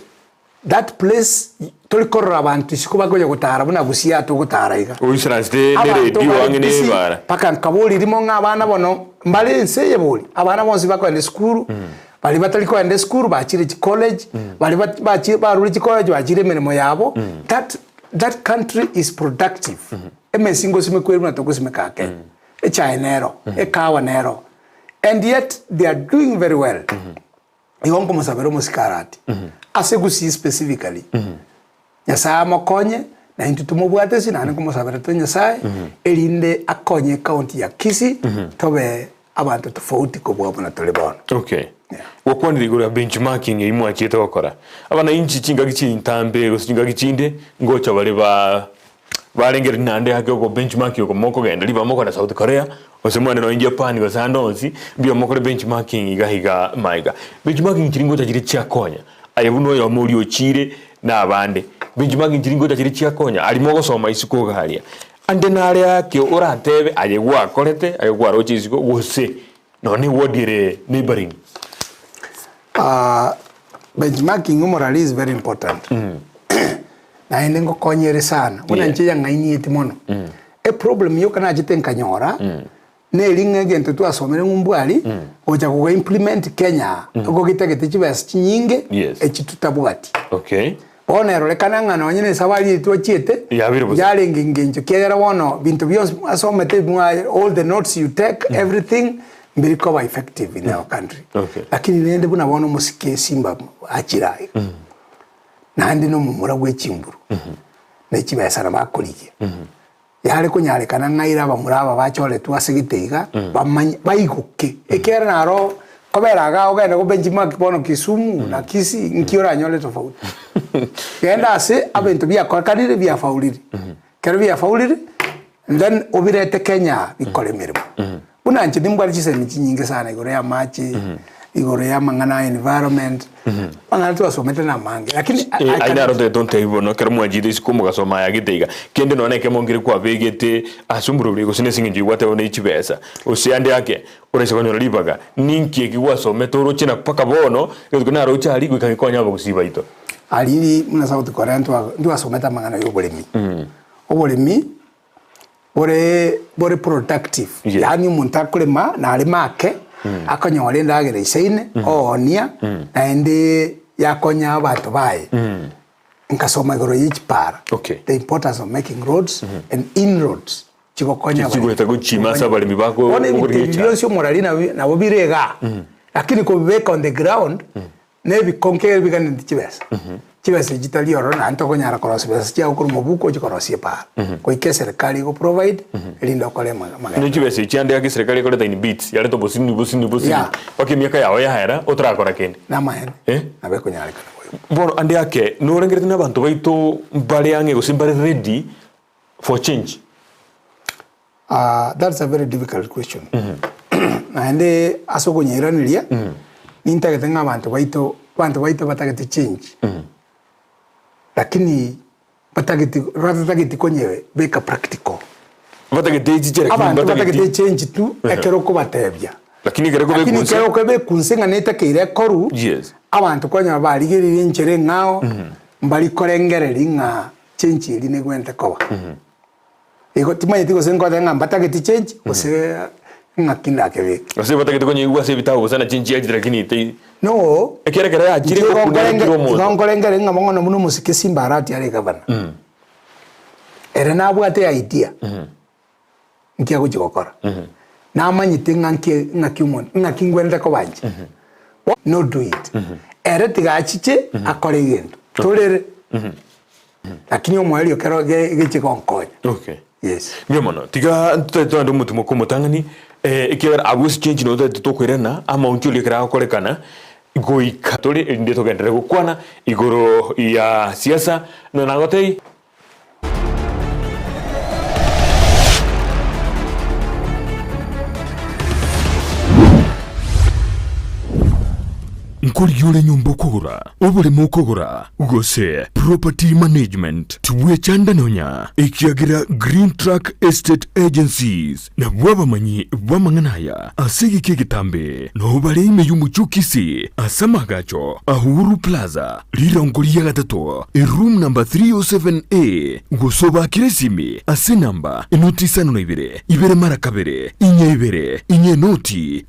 B: That place tori korora abanto isiko bakonya gotara buna gusii aa togotara iga.
A: Oisaransete ne
B: Abanto
A: radio
B: bare
A: ang'e ne
B: busy
A: ebara.
B: mpaka nkaboria rimo ng'a abana bono mbare ense eye bori? Abana bonsi bakoenda esukuru, baria batari koenda esukuru bachire chicollege, baria bat bachi barure chicollege bachire emeremo yabo, that that country is productive. Emesi ngosimekwa ere buna togosimeka aa Kenya. Echae nero, ekahawa nero, and yet they are doing very well. Igo nkomosabera omosikarati ase Gusii specifically, Nyasae amokonye na intwe tomobwate ase naende nkomosabera tore Nyasae erinde akonye ecounty ya Kisii tobe abanto tofauti kobua buna tore bono.
A: Okay.
B: Yeah.
A: Gwakwanire igoro ya benchmarking eyio mwachiete gokora. Abananchi chingaki chintambe gose chingaki chinde ngocha bare ba Barengereria naende ake oko benchmarking oko mokogenda ribaga mokogenda South Korea, gose mwende nonye Japan gose ande onsi, mbuya mokore benchmarking iga iga maiga. Benchmarking chiri ngocha chire chiakonya, aye buna oyomo oria ochire na abande, benchmarking chiri ngocha chire chiakonya aria mogosoma isiko iga aria. Ande nare ake oratebe aye gwakorete, aye kwaroche isiko gose nonye eward ere neighboring.
B: Benchmarking omorari is very important. Naende ngokonya ere sana, buna
A: Yeah.
B: inche yang'ainieti mono. Eproblem yoka nachete nkanyora, neri ng'a egento twasomire ng'umbu aria, gocha koga implement Kenya aa, nigo getagete chibesa chinyinge,
A: Yes.
B: echi totabwati.
A: Okay.
B: Bono erorekana ng'a nonye na esabari eye twachiete,
A: Yabire bosa.
B: yarenge engencho ekiagera bono binto bionsi mwasomete mwa all the notes you take, everything, mbiri koba effective in our country.
A: Okay.
B: Lakini rende buna bono omosike esimba achire aiga. Naende nomomura bwe chinguru, ne chibesa nabo akorigia. Yare konyarekana ng'a ere abamura aba bachoretwe ase gete iga, bamanye baigoke. Ekiagera naro kobera igaa ogende go benchmark bono Kisumu na Kisii, nki oranyore tofauti? Genda ase abinto biakorekanire biafaulire. Ekero biafaulire, then obirete Kenya aa bikore emeremo. Buna inche nimbwate chisemi chinyinge sana igoro ya amache, igoro ya amang'ana a environment, amang'ana twasomete na amange lakini I- I
A: Aye
B: cannot-
A: naro ntagete ontebi bono ekero mwachire isiko mogasoma aya gete iga, kende nonya na ekemo nkere kwabegete ase omorobio gose na ase eng'encho igwateba buna chibesa, gose ande ake oraise konyora ribaga, ninki eki gwasomete oroche na mpaka bono, rituko naroche aria goika gekonye abagusii baito.
B: Aria buna South Korea ntwa ntwasomete amang'ana ya oboremi. Oboremi. Bore bore productive,
A: Yes.
B: yaani omonto akorema nareme ake, akonyora endagera eisaine, oonia, naende yakonya abanto baye. Nkasoma igoro ye chipara,
A: Okay.
B: the importance of making roads and inroads chigokonya abaremi.
A: Chigoeta gochima ase abaremi bako
B: Bono ebinto
A: bokorigia
B: ebi
A: echae.
B: bionsi omorari nabio nabo bire igaa, lakini kobibeka on the ground, Na ebikonko ebiganeti chibesa, chibesa echi chitari ororo naende tokonyara korosia besa chiago korwa mobuko oche korosia epaara. Goika eserekari ego provide erinde okore
A: Ne
B: amagena.
A: chibesa echi ande ake eserekari ekoreta in bits, yareta obosinini bosinini bosinini
B: Yeah.
A: mpaka emiaka yao yaera otarakora kende.
B: Namaene,
A: Eh?
B: nabo ekonyarekana boigo.
A: Bono ande ake, norengereti nabanto baito mbare ang'e gose mbare ready for change?
B: Ah, that's a very difficult question. Naende ase okonyeiraneria, nintagete ng'a abanto baito, abanto baito batagete change, lakini batageti batatageti konyebeka practical.
A: Batagete echiche lakini
B: Abanto batagete
A: mbatageti
B: echange tu ekero okobatebia.
A: Lakini ekero
B: Lakini
A: kobekunse
B: ekero okobekunse ng'a netakeire ekoru,
A: Yes.
B: abanto kwanyora barigereire enchera eng'ao, mbari korengereria ng'a change eria negwenerete koba. Igo timanyeti gose nkoteba ng'a mbatageti change gose ng'aki ndakebeke.
A: Gose batagete konyeigwa ase ebitabu gose na chinchi yachire lakini tei
B: No,
A: Ekero ekero yachire
B: inche igo
A: egokuna
B: nkorenge
A: kera omonto.
B: igo nkorengere ng'a bono buna omosike Simba Arati are egavana. Ere nabwate idea nki agochia gokora. Namanyete ng'a nki ng'aki omonto ng'aki ngwenerete koba inche. No do it. Ere tiga achiche akore egento. Torere. Lakini omoerio kero ge geche gonkonya.
A: Okay.
B: Yes.
A: Mbuya mono. Tiga totari togende omotimo kwa omotang'ani, eh, ekiagera abwo ase chinchi nabo totari tokoirana, amauncho oria ekero agokorekana, goika tore erinde togenderere gokwana igoro ya siasa, na nagotebia. Nkorigia ore nyomba okogora, oboremo okogora, gose property management, tibwechanda nonya, ekiagera Green Track Estate Agencies nabwo abamanyi b'amang'ana aya ase egeka egetambe, nao bare ime y'omochie o Kisii ase amaagacho a Uhuru Plaza, rirongo ria gatato, eroom number 307A, gose obaakere esimi ase enamba enoti isano na ibere, ibere mara kabere, inya ibere, inya enoti.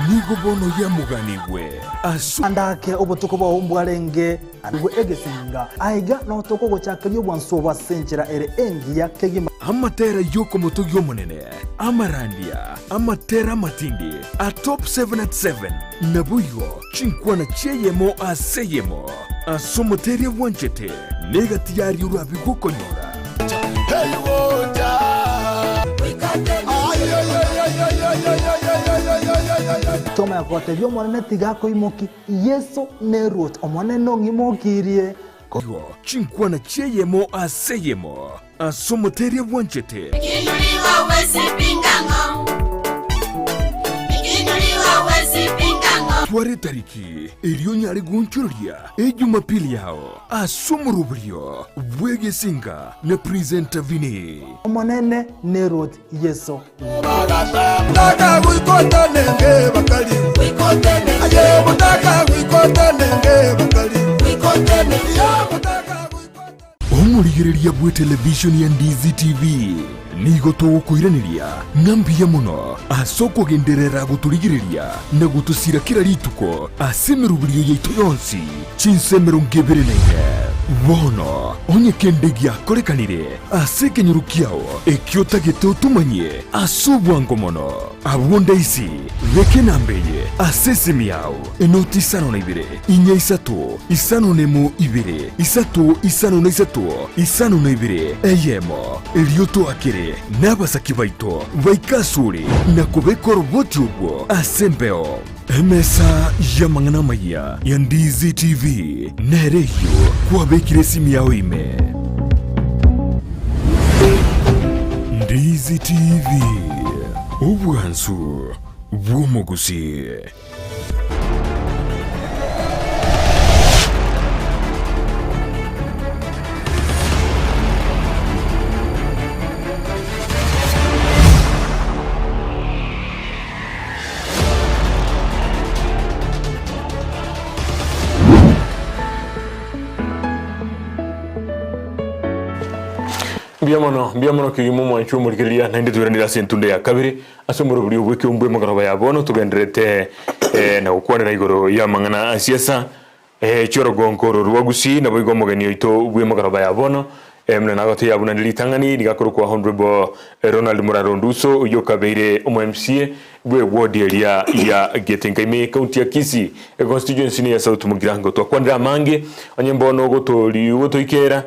A: Nigo bono yamoganigwe ase.
C: Andake obotuko bwao mbwarenge agwo egesinga, aiga notokogochakeria obwansu obo ase enchera ere engiya kegima.
A: Amatera y'okomotogia Omonene, amarandia, amatera amatindi a Top 7 at 7, naboigo chinkwana chi'eyemo ase eyemo ase omoteria bwanchete, negati yaria orabe gokonyora.
C: Tomanya gotebia Omonene tiga akoimokie, Yeso neruoti, Omonene ong'imokirie.
A: Igo chinkwana chi'eyemo ase eyemo ase omoteria bwanchete. Twara etariki eria onyare goonchoreria Ejumapili yao ase omoroberio bw'egesinga na Presenter Vinny.
C: Omonene neruoti, Yeso.
A: Omorigereria bw'etelevishoni ya Ndizi TV nigo togokoiraneria ng'a mbuya mono ase okogenderera gotorigereria na gotosira kera rituko ase emeroberio yaito yonsi chinsa 24. Bono onye kende giakorekanire ase ekenyoro kiao ekio otagete otomanyie ase obwango mono, abwo ndaisi beka enamba eye ase esimi yao, enoti isano na ibere, inya isato, isano nemo ibere, isato isano na isato, isano na ibere, eyemo, erio toakere nabasaki baito baike asore na kobeka oroboti orwo ase embeo. Emesa y'amang'ana amayia ya Ndizi TV nere eyio kwabekire esimi yao ime. Ndizi TV, obwansu bw'omogusii. Mbuya mono, mbuya mono kegima omwanchi omorigereria naende tweranire ase entunda ya kabere ase omorobori obwo ekeumbu emogoroba ya bono togendererete eh, na gokwanera igoro y'amang'ana a siasa eh, chiorogonko oro rwa Gusii naboigo omogeni oito bw'emogoroba ya bono. Muna nagotebia buna ritang'ani rigakorokwa Honourable Ronald Muraro Onduso oyio okabeire omo MCA bwe ward eria ya Getenka ime ye county ya Kisii econstituency ne ya South Mugirango. Twakwanire amange onye mbono ogotori ogotoikera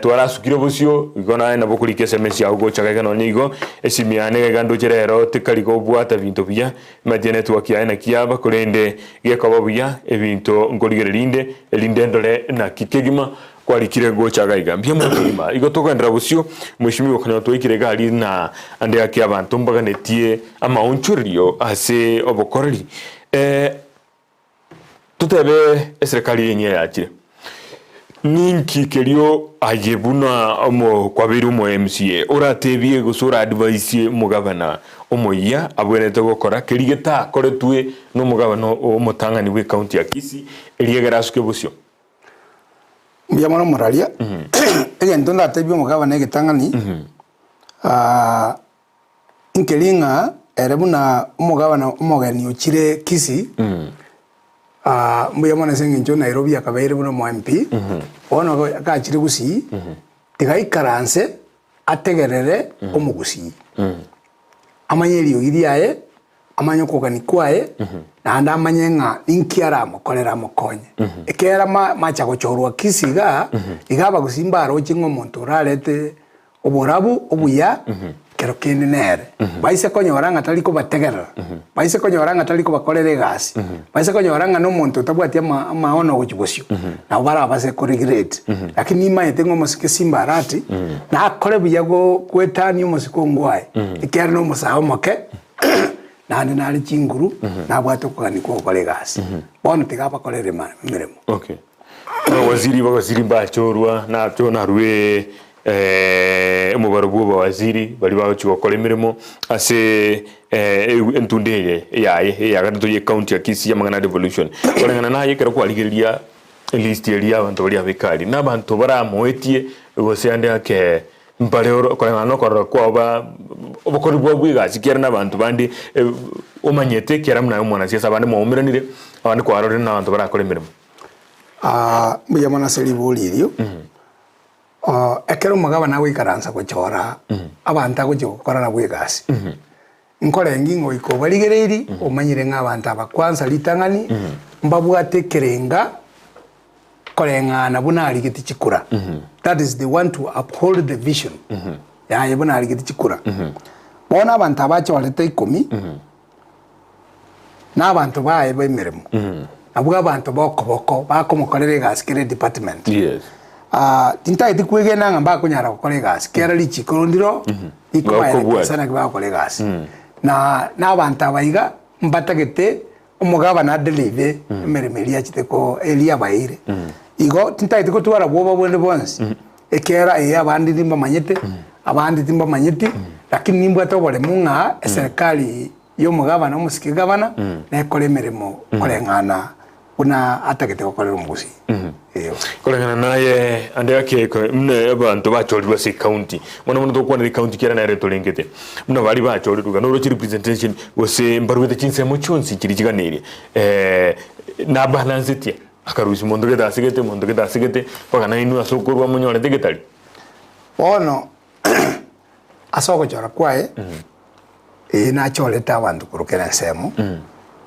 A: twarasukire bosio igo naye nabo okorika SMS yago gocha gaiga nonye igo esimi yane gaiga ndoche rero tikari gobwata binto buya imanyete network yaye naki yaba korende gekoba buya ebinto nkorigereria inde erinde ndore naki kegima Kwarikire gocha gaiga mbuya mono kegima. Igo tokoenderera bosio, Mheshimiwa konya twaikire iga aria na ande ake abanto mbaganetie amaonchorerio ase obokoreri. Eh, totebe eserekari eye enyia yachire. Ninki kerio aye buna omo kwabeire omo MCA oratebie gose ora advisie omogabana omoyia abwenerete gokora keria getakoretwe na omogabana omotang'ani bwe county ya Kisii erio egere asuke bosio?
B: Mbuya mono moraria, egento ndatebie omogabana egetang'ani, nkeri ng'a ere buna omogabana omogeni ochire Kisii, mbuya mono ase eng'encho Nairobi akabeire buna omo MP, bono gachire Gusii, tiga aikaranse ategerere omogusii, amanye eriogi riaye. Amanye okogania kwaye, naende amanye ng'a ninki aramokorere amokonye. Ekiagera ma- macha gochorwa Kisii igaa, iga abagusii mbaroche ng'a omonto orarete oborabu obuya kero kende nere. Baise konyora ng'a tari kobategerera, baise konyora ng'a tari kobakorera egasi, baise konyora ng'a na omonto otabwati ama- amaono gochia bosio, nabo barabase ko regret. Lakini nimanyete ng'a omosike Simba Arati, nakore buya go- goetania omosike ongwae, ekiagera na omosae omoke. Naende nare chinguru, nabwate okogania kw'ogokora egasi. Bono tiga abakorere emeremo.
A: Okay. Abawaziri bawaziri mbachorwa nacho narue omobaro bwa obawaziri baria bagochia gokora emeremo ase entunda eye yaye eya gatato ye county ya Kisii amang'ana a devolution. Koreng'ana naye ekero kwarigereria elist eria ya abanto baria abekari na abanto baramoetie gose ande ake Mbare oro koreng'ana nokorora kwao ba obokori bwao bw'egasi ekiagera na abanto bande omanyete ekiagera buna aye omwanasiasa abande mwaumeranire, abande kwarorire na abanto barakore emeremo.
B: Mbuya mono ase ribori erio. Ekero omogabana agoikaransa gochora abanto agochia gokora nabwo egasi, nkorenge ng'a goika obarigereiri omanyire ng'a abanto aba kwansa ritang'ani mbabwate ekerenga koreng'ana buna arigeti chikura. That is they want to uphold the vision yaye buna arigeti chikura. Bono abanto aba achorete ikomi, na abanto baye b'emeremo, nabwo abanto b'okoboko bakomokorera egasi kera edepartment.
A: Yes.
B: Tintageti kwegena ng'a mbakonyara gokora egasi, kera richiko ndiro rikobaerekesa
A: Bakobwati.
B: naki bagokora egasi. Na na abanto aba iga mbatagete Omogabana adelive emeremo eria achete ko eria abaeire. Igo tintagete gotwara bwoba bonde bwonsi, ekiagera ee abande timbamanyete, abande timbamanyeti, lakini nimbwate oboremu ng'a eserekari ya omogabana omosike gavana, nekore emeremo koreng'ana buna atagete gokorera omogusii. Eeh.
A: Koreng'ana naye ande ake buna abanto bachorirwe ase ecounty, mono mono togokwanera ecounty ekiagera nere etorengete, buna baria bachorirwe iga noroche representation gose mbaruete chinsemo chionsi chiria chiganeire nabalansetie akarusia monto gete ase gete monto gete ase gete mpaka nainwe ase okorwa monyorete getari.
B: Bono ase ogochora kwaye, ee nachorete abanto korwa kera ensemo,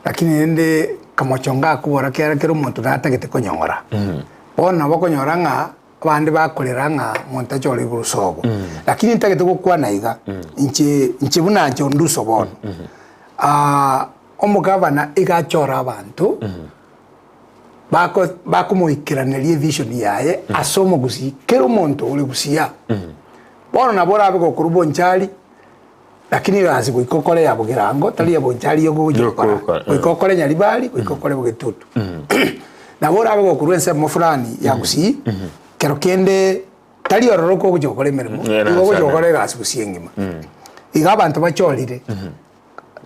B: lakini rende kamochongo akobora kera kera omonto natagete konyora. Bono nabo okonyora ng'a abande bakorera ng'a monto achore igoro sobo. Lakini ntagete gokwana iga, inche inche buna inche Onduso bono, omogavana iga achore abanto, bako bakomoikeraneria evision yaye ase omogusii, kera omonto ore gusii aa. Bono nabo orabe gokorwa bonchari, lakini egasi goika okore ya bogirango, tari ya bonchari yoka ogochia gokora,
A: Yokogokora, eh.
B: goika okore nyaribari, goika okore bogetutu. Nabo orabe gokorwa ensemo fulani ya gusii, kero kende tari ororo oko ogochia gokora emeremo,
A: Yeah,
B: igo ogochia
A: sana.
B: gokora egasi gusii engima. Iga abanto bachorire,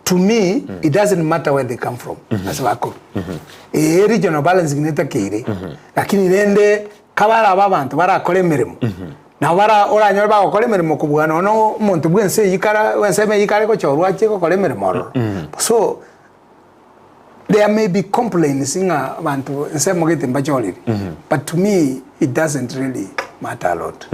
B: to me it doesn't matter where they come from, ase bakorwa. Ee regional balancing netakeire, lakini rende kabarabe abanto barakore emeremo, nabo bara oranyore bagokora emeremo kobua nonya omonto bwa ense eywo kara bwa ensemo eywo kare gochorwa achie gokora emeremo ororo. So, there may be complaints ng'a abanto ensemo gete mbachorire, but to me it doesn't really. Matter a lot.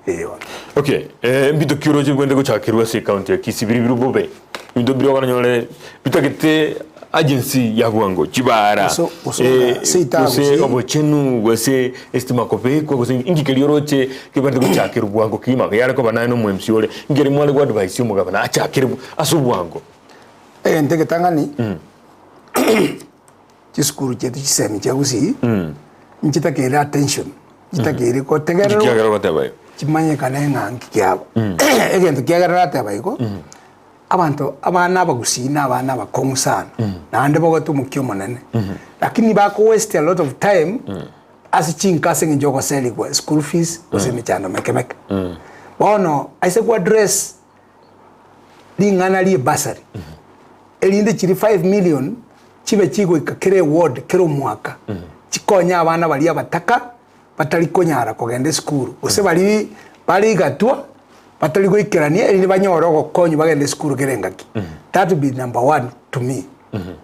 B: Ee bono.
A: Okay, eh, mbito ki oroche bibwenerete gochakerwa ase ecounty ya Kisii biri bire bobe? Ebinto mbire okoranyore bitagete agency ya bwango, chibara,
B: Gose- gose
A: eh,
B: seita
A: gose
B: gose-
A: obochenu, gose estima kobekwa, gose inki keria oroche kebwenerete gochakerwa bwango kegima yare koba naye na omo MC ore, inki keria mware goadvise omogabana achakere ase obwango?
B: Egento egetang'ani, chisukuru chiaito chisemi chia gusii, nchitakeire attention, nchitakeire gotegererwa,
A: Kiagera ogoteba igo.
B: chimanyekane ng'a nki kiabo. Egento kiagera nateba igo, abanto abana abagusii na abana abakong'u sana, naende bagote omokia omonene, lakini bako waste a lot of time ase chinka ase eng'encho ya ogoserigwa school fees gose emechando meke meke. Bono ase go address ring'ana rie bursary, erinde chiria 5 million chibe chigoika kera eward kera omwaka, chikonye abana baria abataka batari konyara kogenda esukuru, gose baria bare igatwa batari goikerania erinde banyore ogokonywa bagende esukuru kera engaki. That would be number one to me.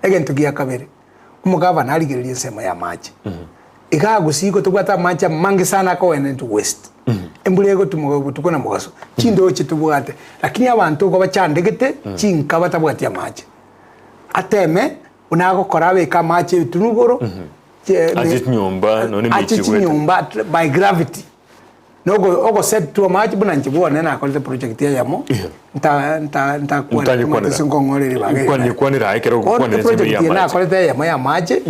B: Egento gia kabere, omogavana arigererie ensemo ya amache. Igaa gusii igo tobwate amache amange sana akogenda into waste. Embura egotumoka botuko na mogaso, chindoche tobwate, lakini abanto igo bachandegete chinka batabwati amache. Ateme buna agokora abeke amache ebitunu igoro,
A: Ache chinyomba nonye
B: ache
A: emechie goeta.
B: chinyomba by gravity. Nogo ogoset tu amache buna inche bwane nakorete project eyemo,
A: Yeah.
B: nta nta ntakwana
A: Ntanyekwanera.
B: ase nkong'ora ribaga eri.
A: Nkwanekwanera aye ekero
B: Bono
A: ogokwanera ensemo
B: eproject
A: ya
B: eye
A: amache.
B: nakorete eyemo ya amache,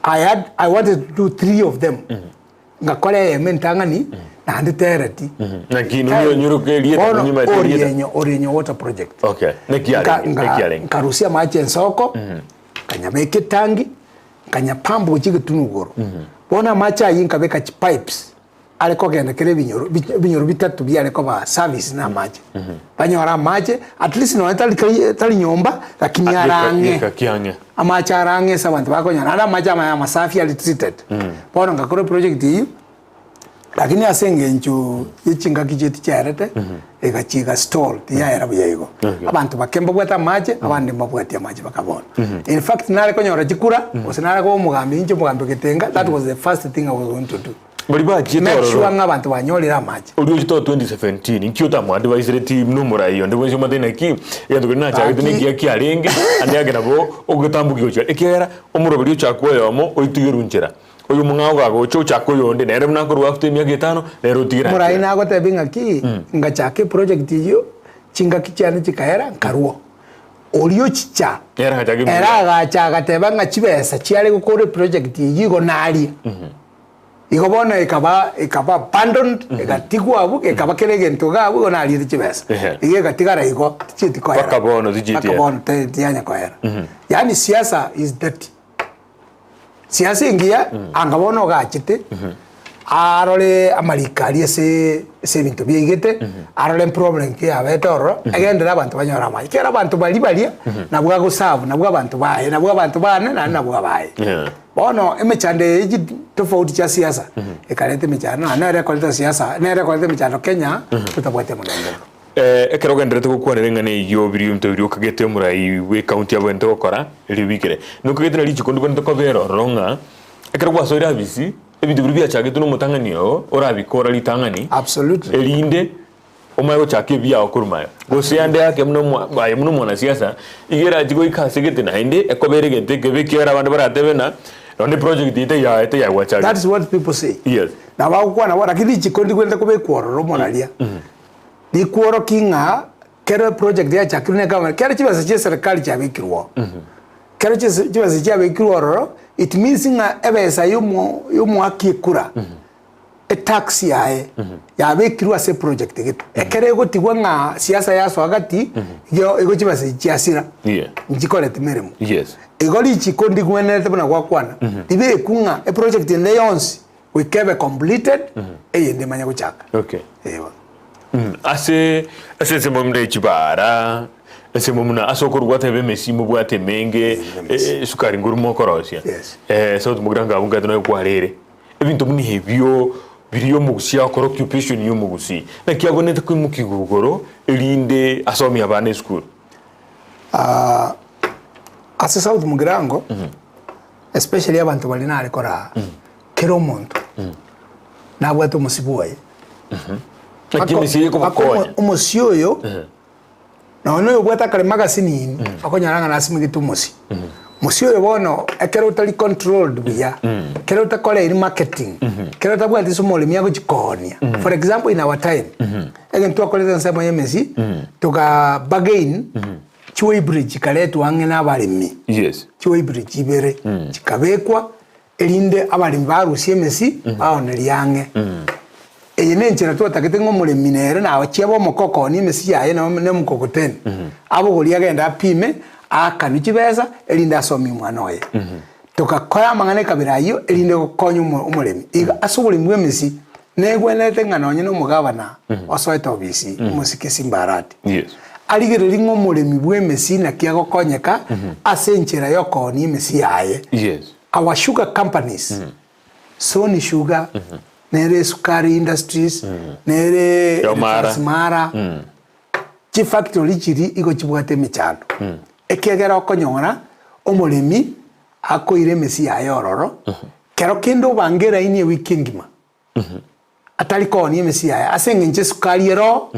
B: I had I wanted to do three of them. Ngakora eyemo entang'ani, naende tereti.
A: Naki nonye onyoroke erieta
B: Bono
A: nonye omanyete erieta.
B: Orienyo Orienyo water project.
A: Okay, naki
B: Nka-
A: yarenge,
B: nka-
A: naki yarenge.
B: Nkarusia amache ensoko, nkanyabeka etangi, nkanyapampa gochia egetunu igoro. Bono amache ayio nkabeka chipipes, are kogenda kera ebinyoro, ebinyoro bitato biare koba service na amache. Banyore amache, at least nonye tari kai tari nyomba, lakini
A: Ah,
B: are
A: geka-
B: ang'e.
A: geka kiang'e.
B: Amache are ang'e ase abanto bakonyora, naende amache amaya amasafi are treated. Bono ngakora eproject eyio, lakini ase eng'encho ye chingaki chiaito chiaerete, egachia ega stall, tiyaera buya igo.
A: Okay.
B: Abanto bake mbabwate amache, abande mbabwati amache mpaka bono. In fact nare konyora chikura, gose nare koba omogambi inche omogambi o Getenga, that was the first thing I was going to do.
A: Baria bachiete
B: Make sure
A: ororo
B: ng'a abanto banyorire amache.
A: oria ochete o 2017 inki otamoadvisereti buna omorai onde bwensi omanyete naki egento keria nachagete
B: Gaki.
A: nekiya kiarenge ande ake nabo ogotambokia gochia ekiagera omoroberi ochakwa oyomo oitigerwe nchera oyo omong'ao gagocha ochake oyonde nere buna akorwa after emiaka etano nere otigere
B: Omorai
A: nchera.
B: nagotebia ng'aki, ngachaka eproject eyio, chingaki chiane chikaera, nkarwa. Oria ochicha,
A: Ere agachaka
B: ere
A: emiaka.
B: agacha agateba ng'a chibesa chiare gokora eproject eyio igo naria. Igo bono ekaba ekaba abandoned, egatigwa abwo, gekaba kera egento iga abwo, igo nariete chibesa.
A: Ehe.
B: Igo egatigara igo, tichieti koera.
A: Mpaka bono tichieti
B: Mpaka
A: era.
B: bono te- tiyanya koera. Yaani siasa is dirty. Siasa engiya, anga bono ogachete, arore amariko aria ase ase ebinto biaigete, arore problem ki yabete ororo, agendere abanto banyore amache. Ekero abanto baria baria, nabwo agoserve, nabwo abanto baye, nabwo abanto bane, naende nabwo abaye.
A: Yeah.
B: Bono emechando eye ye chitofauti chia siasa, ekareta emechando, na nere ekoreta siasa, nere ekoreta emechando Kenya, totabwati amagenderero.
A: Ekero ogendererete gokwanera eng'ana eyio biria ebinto biria okagete omorai bw'ecounty abwenerete gokora, erio bikere. Nokagete na richiko ndibwenerete kobera ororo ng'a, ekero gwasoire abisi, ebinto biria biachagetwe na omotang'ani oo, orabikora ritang'ani,
B: Absolutely.
A: erinde omanye gochaka ebiao korwa maega. Gose ande ake buna omwa aye buna omwanasiasa, iga erachie goika ase gete naende, ekobera egento ekebe ekiagera abande baratebe ng'a, nonye eproject eye taiya taiya
B: That is what people say.
A: Yes.
B: Nabo bagokwana bo, lakini richiko ndigwenerete kobekwa ororo omoraria. Rikworokia ng'a kero eproject yachakirwe na egovernment, kero chibesa chia eserekari chiabekirwe oo, kero chise chibesa chiabekirwe ororo, it means ng'a ebesa ya omo ya omoaki ekura, etax yaye yabekirwe ase eproject gete. Ekero egotigwa ng'a siasa yasoa gati, igo igo chibesa echi chiasira,
A: Yeah.
B: nchikoreti meremo.
A: Yes.
B: Igo richiko ndigwenerete buna gwakwana, ribekwe ng'a eproject ende yonsi Goika ebe completed, eyende emanye gochaka.
A: Okay.
B: Ee bono.
A: Mm, ase ase ensemo buna echibara, ensemo buna ase okorwa gwateba emesi mobwate emenge,
B: emesi.
A: eh, esukari nkoru mokorosia.
B: Yes.
A: Eh, sauti mogira ng'a abwo nkagete nonya kwarere. Ebinto buna ebio biria omogusii agokora occupation ya omogusii. Naki abwenerete koimokia igoro erinde asomie abana esukuru.
B: Ah, ase South Mugirango, especially abanto baria nare koraa, kera omonto nabwate omosibo oye.
A: Naki emesi eye ekobakonya.
B: Omosie oyo nonya oyo obwate akaremo agasinini okonyora ng'a nasimegete omosie. Omosie oyo bono ekero otari controlled buya, ekero otakoreiri marketing, ekero otabwati ase omoremi agochi koonia, for example in our time, egento twakorete ensemo ya emesie, toka bargain chiweigh bridge chikaretwa ang'e na abaremi,
A: Yes.
B: chiweigh bridge ibere chikabekwa erinde abaremi barusie emesi baonerie ang'e. Eye nenchera twatagete ng'a omoremi nere nagochia abe omokokoni emesi yaye na na omokokoteni, abogorie agende apime, aakanwe chibesa, erinde asomie omwana oye. Togakora amang'ana ekabera ayio, erinde gokonya omo omoremi. Iga ase oboremi bw'emesi, negwenerete ng'a nonye na omogabana osoete obisi, omosike Simba Arati,
A: Yes.
B: arigererie ng'a omoremi bw'emesi naki agokonyeka ase enchera y'okoonia emesi yaye.
A: Yes.
B: Our sugar companies, Sony Sugar, nere Sukari Industries, nere
A: Yo Mara.
B: Transmara, chifactory chiria igo chibwate emechando. Ekiagera okonyora omoremi akoira emesi yaye ororo, kero kende obange eraini ewiki engima, atari koonia emesi yaye ase eng'encho esukari ere oo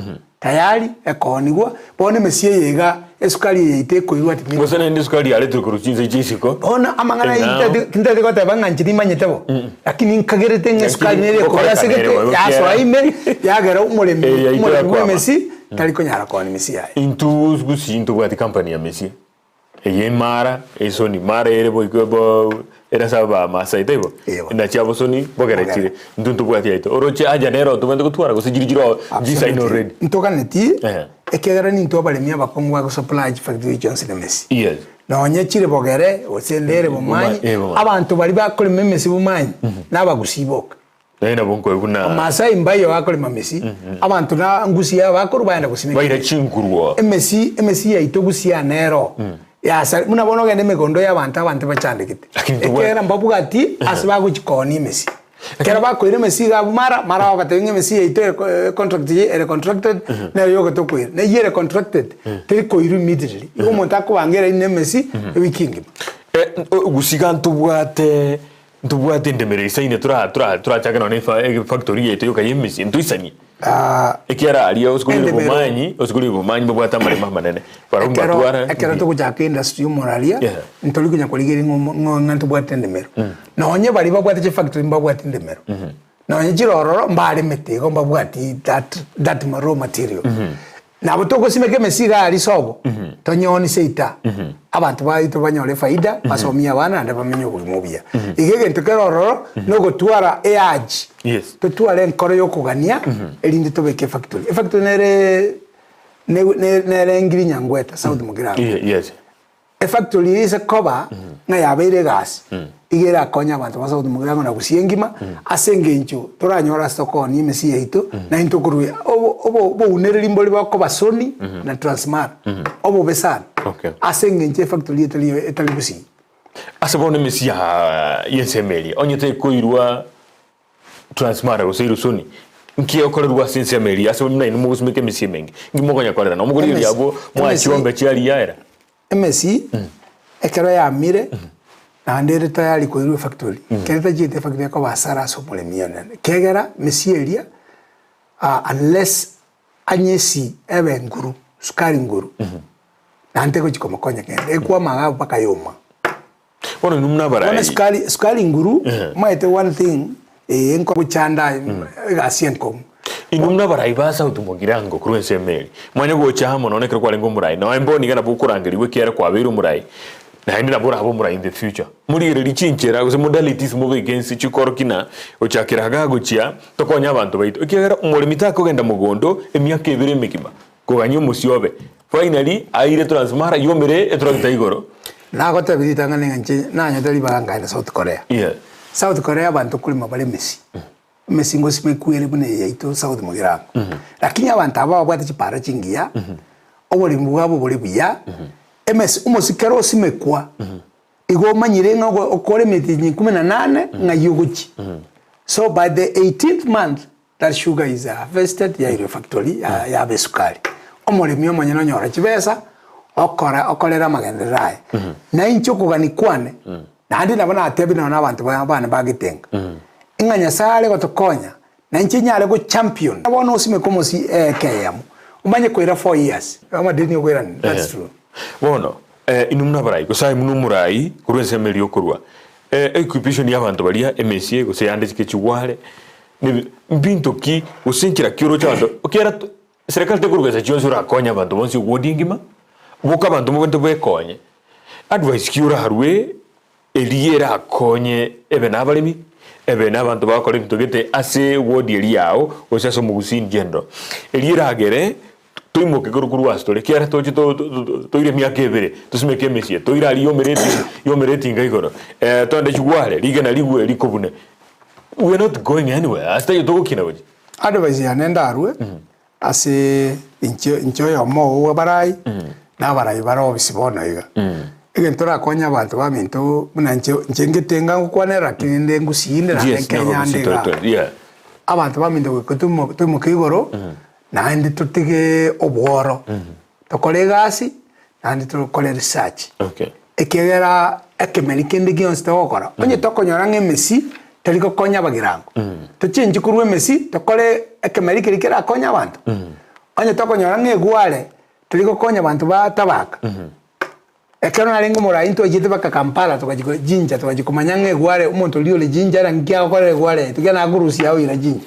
B: tayari ekoonigwa, bono emesi eye iga esukari eye yaito ekoirwa ati nigo.
A: Gose naende esukari yaretire korwa chinse chia isiko.
B: Bono amang'ana ayio
A: Eng'ao.
B: tintati tintati goteba ng'a inche nimanyete bo, lakini nkagerete ng'a esukari
A: Lakini
B: nere ekorwa ase
A: ngokorekana ere
B: gete
A: boigo
B: yasoa
A: kiera.
B: ime yagera omoremi
A: Eh, yaito
B: omoremi bwa
A: yakwama.
B: emesi tari konyara koonia emesi yaye.
A: Intwe gusii ntobwati company ya mesie. Eye mara esoni mara ere boiko bo ere ase Abamaasai taibo?
B: Eeh.
A: Nachi abosoni bogere
B: Bogere.
A: chire intwe ntobwati yaito oroche haja nere otobwenerete gotwara gose chiri chiroo chisaini
B: Absolutely.
A: already.
B: Ntoganeti
A: Ehe.
B: ekiagera nintwe abaremi abakong'u bagosupply chifactory chionsi na emesi.
A: Yes.
B: Nonye chire bogere gose ndere bomanyi,
A: Boma- eh, bomanyi.
B: abanto baria bakorema emesi bomanyi nabagusii boka.
A: Naye nabo nkoe buna
B: Amasai mbayo bakorema emesi, abanto na ngusi yabo bakorwa baenda gosimeka
A: baira
B: emesi.
A: chinkurwo.
B: Emesi emesi yaito gusia nero yasa buna bono ogende emegondo ya abanto abanto bachandegete
A: Lakini tobwate-
B: ekiagera mbabwati ase bagochi koonia emesi. Ekero bakoira emesi iga abwo mara mara bagobatebia ng'a emesi yaito ere ko contract eye ere contracted nero yoka tokoira. Na eyio ere contracted teri koirwa immediately. Igo omonto akobanga eraini na emesi ewiki engima.
A: Gose iga ntobwate Ntobwate endemero eisaine tora tora torachake nonya efa efactory yaito yoka y'emesi ntoisanie. Ekiara aria ase korire
B: Endemero.
A: bomanyi ase korire bomanyi babwate amaremo amanene barabwo
B: Ekero
A: mbatwara
B: ekero
A: mbi.
B: togochaka industry ya omoraria
A: Yeah.
B: ntori konya korigereria ng'a omo ng'a ng'a ntobwate endemero. Nonye baria babwate chifactory mbabwate endemero. Nonye chire ororo mbaremete igo mbabwati that that raw material. Nabo togosimeka emesi iga aria sobo, tonyoni seita, abanto baito banyore efaida, basomie abana naende bamenye obogima obuya. Iga egento kere ororo, nogotwara eurge,
A: Yes.
B: totware enkoro yokogania, erinde tobeke efactory. Efactory nere ne- ne- nere engiri Nyangweta, South Mugirango.
A: Ye- yes.
B: Efactory eye ase koba ng'a yabeire egasi, iga erakonye abanto ba South Mugirango na Gusii engima, ase engencho toranyore ase tokoonia emesi yaito, naintwe tokorwa obo obo obounereri mbore bokoba Sony na Transmara, obobe sana,
A: Okay.
B: ase engencho efactory etari etari Gusii.
A: Ase bono emesi ya y'ensemo eria, onye tekoirwa Transmara gose Irusoni, nki egokorerwa ase ensemo eria ase buna inwe mogosimeka emesi emenge? Nki mokonya korera? Nabo mokorigereria
B: Emesi-
A: abwo
B: emesi-
A: mwachionga chiaria yaera.
B: Emesi ekero yamire naende ere tayari koirwa efactory, ekero etachiete efactory ekoba hasara ase omoremi onene, ekiagera emesi eria unless anyesi ebe nguru, sukari nguru, naende tegochi komokonya kende, ekwama iga mpaka yoma.
A: Bono inwe buna
B: Bono
A: abarai.
B: esukari esukari nguru, omanyete one thing eye nkogochanda egasi enkong'u.
A: Inwe buna abarai ba South Mugirango korwa ensemo eria, mwanya gocha amo nonya ekero kwarenge omorai, nonya mbono iga nabo okorangerigwa ekiagera kwabeire omorai, naende nabo orabe omorai in the future. Morigererie chinchera gose modalities mobeke inse chikorokia na gochakera igaa gochia tokonye abanto baito, ekiagera omoremi takogenda mogondo emiaka ebere emegima kogania omosie obe, finally aire transmara yomere etractor igoro.
B: Nagotebia ritang'ani ng'a inche nanyete ribaga nkaenda South Korea.
A: Yes.
B: South Korea abanto korema bare emesi, emesi ngosimekwa ere buna eye yaito South Mugirango. Lakini abanto aba babwate chipara chingiya, oboremi bwabo bore buya, emesi omosi kero osimekwa, igo omanyire ng'a ogo okore emetienyi ikomi na nane ng'ai ogochia. So by the eighteenth month, That sugar is harvested yairwe factory yaba esukari. Omoremi omonyene onyora chibesa okora okorera amagenderero aye. Na inche okogania kwane naende nabo natebire nonya na abanto bane ba Getenga, ng'a Nyasaye are gotokonya. Na inche nyare go champion. Bono osimeke omosi eeka eyemo, omanye koira 4 years. Amadeni okoirana, that's true.
A: Bono inwe buna abarai, gose aye buna omorai korwa ensemo eria okorwa, equipation y'abanto baria, emesie gose yande chike chigware, nebi mbinto ki gose enchera ki oroche abanto, ekiagera serikali tekorwa besa chionsi orakonye abanto bonsi eward engima, boka abanto mobwenerete bwekonye. Advice ki orarwe Eria erakonye ebe nabaremi, ebe nabanto bagokora ebinto gete ase ward eria yao, gose ase omogusii in general. Eria eragere toimoke korwa korwa ase tore, ekiagera toche toire emiaka ebere tosimeke emesie, toire aria yomereti yomereti inga igoro, togende chigware, rigena rigwe rikobune. We are not going anywhere, ase taiyo togokina gochia.
B: Advice yane ndarwe Ase inche, inche oyomo oo bw'abarai, na abarai bare obisi bono iga. Egento orakonye abanto baminto buna inche, inche ngetenga ngokwanera lakini nde ngusii inde naende
A: Yes,
B: Kenya
A: nabo
B: inde igaa.
A: gusii yeah.
B: Abanto baminto goika toimo toimoke igoro, naende totige obworo, tokore egasi, naende tokore research.
A: Okay.
B: Ekiagera ekemeri kende gionsi togokora, onye tokonyora ng'a emesi teri gokonya abagirango, tochenchie korwa emesi tokore ekemeri keria kerakonye abanto. Onye tokonyora ng'a egware teri gokonya abanto ba tabaka, ekero narenge omorai ntwachete mpaka Kampala togachia ko Jinja togachia komanya ng'a egware omonto oria ore Jinja naki agokorera egware eye, tokia nakorusia oira Jinja.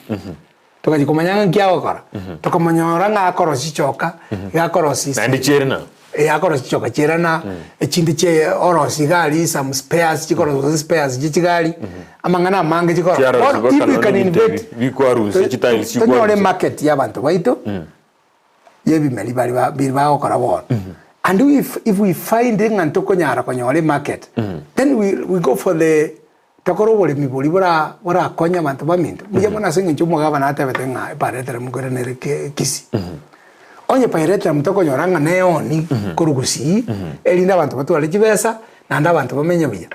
B: Togachia komanya ng'a nki agokora, tokamonyora ng'a akorosia chichoka, iga akorosia isi-
A: Naende chiere na.
B: Eh, akorosia chichoka chiere na, echinde chie orosia iga aria some spares chikorosia gose spares chie chigari, amang'ana amange chikoro.
A: Chiarosia
B: Bono if
A: goka
B: we can
A: nonya ebinto ebi
B: invent,
A: bikwarusia chitiles
B: tonyore
A: chikwarusia.
B: emarket ya abanto baito, ya ebimeri baria ba biri bagokora bono. And if if we find ng'a ntokonyara konyora emarket, then we we go for the Tokore oboremi boria bora borakonye abanto baminto. Mbuya mono ase eng'encho omogabana atebete ng'a epareteremu nkoiranere ke Kisii. Onye pareteremu tokonyora ng'a neoni korwa Gusii, erinde abanto batware chibesa, naende abanto bamenye buya.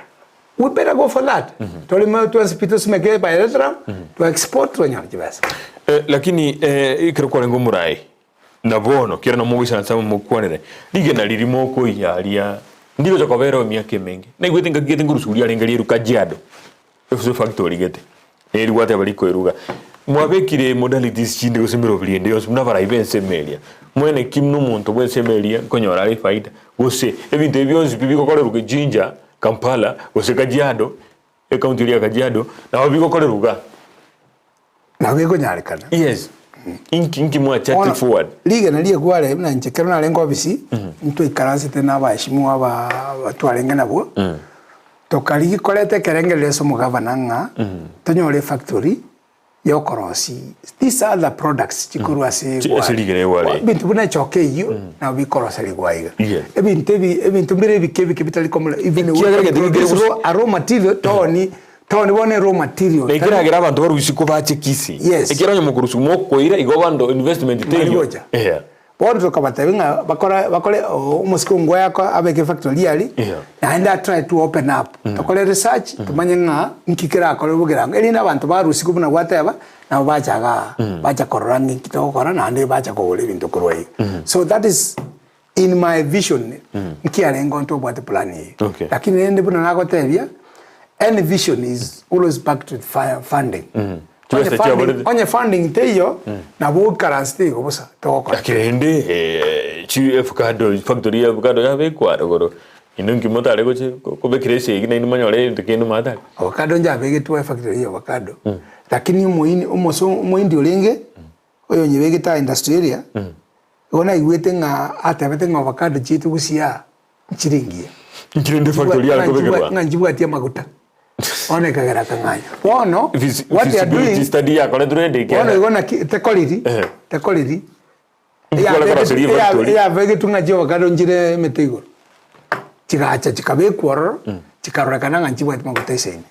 B: We better go for that. Toreme twensi pi tosimeke epareteremu, to export twanyora chibesa.
A: Lakini ekero kwarenge omoraai, Na bono, kera nomogoisaransa amo mokwanere, rigena riria mokoiya aria ndigocha koberao emiaka emenge. Naigwete ngaki gete nkorusia riarenge rieru Kajiado, gose factory gete, neri gwateba rikoeruga. Mwabekire modalities chinde gose emeroberi ende yonsi buna abarai b'ensemo eria. Mwene ki buna omonto bw'ensemo eria nkonyora are efaida? Gose ebinto ebi bionsi pi bigokorerwa Jinja, Kampala, gose Kajiado, ecounty eria ya Kajiado, nabo bigokorerwa igaa.
B: Nabo gekonyarekana.
A: Yes. Inki inki mwachati
B: Bono,
A: forward?
B: rigena ri'egware buna inche ekero narenge ofisi, ntwaikaransete na abaheshimiwa aba aba twarenge nabwo, tokarigia koreta ekerengererio ase omogavana ng'a tonyore efactory ya okorosia these other products chikorwa ase
A: Chi- ase rigena egware.
B: Ebinto buna echoka eyio, nabo bikoroserigwa iga.
A: Yeah.
B: Ebinto ebi ebinto mbire ebike ebike bitari komora even we
A: Ekiagera
B: can
A: gete
B: produce
A: gekere
B: raw a raw material toni Toni bono ere omaterial.
A: Na ekeragera abanto barusie kobache Kisii.
B: Yes.
A: Ekiagera onye mokorusia mokoira igo bando investment
B: Mbari
A: teiyo.
B: gocha.
A: Yeah.
B: Bono tokabatebia ng'a bakore bakore omosike ongwae ako abeke efactory aria,
A: Yeah.
B: naende a try to open up. Tokore research, tomanye ng'a nki kerakorwe bogirango, erinde abanto barusigwe buna gwateba, nabo bacha igaa, bacha korora ng'a inki togokora naende bacha kogora ebinto korwa iga. So that is in my vision, nkiarenge ntobwate plan eyio.
A: Okay.
B: Lakini rende buna nagotebia, any vision is always backed with funding. Onye
A: Chibesa
B: funding,
A: chiaborete.
B: onye funding teiyo, nabo oikaransete igo bosa, togokora.
A: Lakini rende eh, chi avocado factory ya avocado yabekwa arogoro inwe nki motare gochi kobekera esegi nainwe monyore egento kende mwataka.
B: Avocado njabegetwe efactory ya avocado, lakini omoini omoso omoindi orenge, oyonyebegete aa industry area, igo naigwete ng'a atebete ng'a avocado chiaito gusii aa, nchire engiya.
A: Nki rende factory yare kobekerwa?
B: Ng'a nchibwati amaguta. Bono ekagera akang'anya. Bono, what they are
A: Feasibility
B: doing,
A: study yakoretwe rende
B: bono
A: ekiagera
B: igo naki tekoriri,
A: Ehe.
B: tekoriri.
A: Nkware koroseria efactory.
B: Eyabegetwe ng'a chiavocado nchire emete igoro. Chigacha chikabekwa ororo, chikarorekana ng'a nchibwati maguta esaini.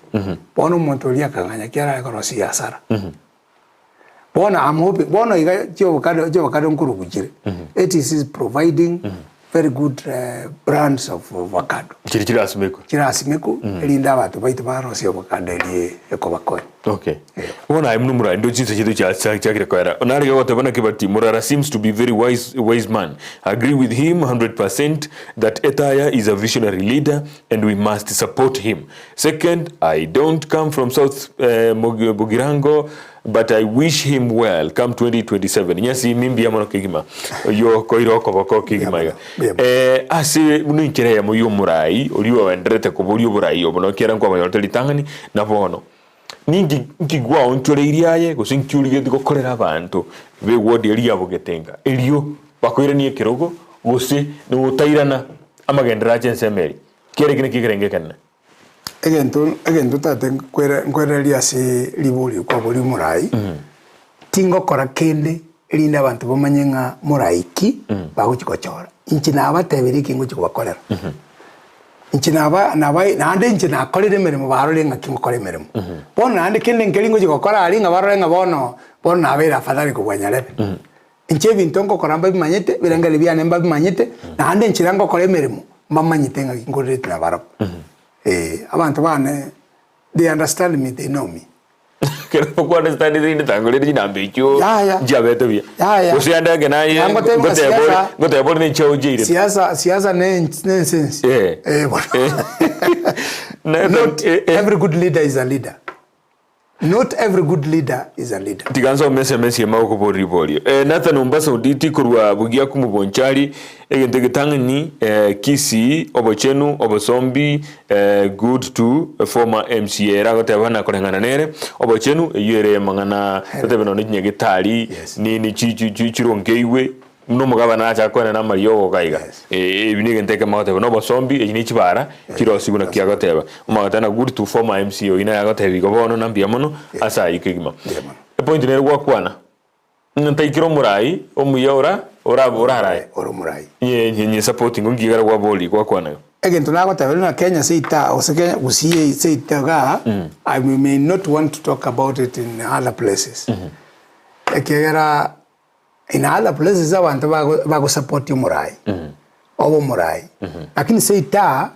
B: Bono omonto oria akang'anya ki arare korosia hasara. Bono I'm hoping, bono iga chiavocado chiavocado nkorugu chire. ATC is providing very good brands of avocado.
A: Chiria chirasimekwe.
B: Chirasimekwe erinde abanto baito barosie avocado eria ekobakonya.
A: Okay. Bono aye buna omorandi o chinsa chiaito chia chia chiakire koera, narenge goteba naki bati Morara seems to be very wise wise man. Agree with him 100% that Etaya is a visionary leader and we must support him. Second, I don't come from South eh, Bogirango. But I wish him well come 2027. Nyasimi mbuya mono kegima. Oyio koira okoboko kegima iga.
B: Mbuya mono.
A: Eh, ase buna enchera eyemo y'omorai oria oenderete koboria oborai obo nokera nkwamonyorete ritang'ani na bono. Ninki nki gwaonchoreirie aye gose nki origetie gokorera abanto b'ewodi eria ya Bogetenga erio bakoiranie ekerogo gose notairana amagenderero ache ensemo eria? Kere eke nakio ekerengo ekenene.
B: Egento egento tata nkwere nkwerereria ase ribori okwaboria omorai, tingokora kende erinde abanto bamanye ng'a morai ki bagochia gochora. Inche nabatebirie eki ngochia kobakorera. Inche naba naba naende inche nakorire emeremo barore ng'aki ngokora emeremo. Bono naende kende nkeri ngochia gokora aria ng'a barore ng'a bono bono nabeire afadhali kobua nyarebe. Inche ebinto ngokora mbabimanyete, ebirengererio biane mbabimanyete, naende enchera ngokora emeremo mbamanyete ng'aki nkorerete nabarabwo. Eh, abanto bane they understand me, they know me.
A: Ekero okwa understand rende tangorere chinamba echio
B: Yaya.
A: nchiabete buya.
B: Yaya.
A: Gose ande eke naye
B: Ya, ngoteba
A: ngoteba ore
B: siasa.
A: ngoteba ore nenchiao chiairete.
B: Siasa, siasa ne nensensi.
A: Eh.
B: Eh, bono.
A: Na-
B: Not
A: eh, eh.
B: every good leader is a leader. Not every good leader is a leader.
A: Tiga nsome SMS ime okoboria riborio. Eh, Nathan Ombasa Onditi korwa Bugiaku Mobonchari, egento egetang'ani eh, Kisii, obochenu, obosombi, eh, good to former MCA ere agoteba na koreng'ana nere, obochenu eyio ere amang'ana totebe nonye chinyagetari
B: Yes.
A: nini chi chi chi chirongeigwe Buna omogabana nachaka koenana amariogo iga iga, ebi negento ekemo agoteba, na obosombi, echi ne chibara chirosigwe naki agoteba. Omogoteba na good to former MCA oyio naye agoteba igo bono na mbuya mono ase ayio kegima. Epoint nere gwakwana, ng'a ntaikire omorai omuya ora ora orarae.
B: Ore omorai.
A: Nye nye nye supporting nki ekero kwaboria gwakwana igo.
B: Egento nagotebera ng'a Kenya seito aa gose Kenya Gusii seito igaa, I may not want to talk about it in other places. Ekiagera In other places abanto bago bagosupport omorai, obe omorai, lakini seito aa,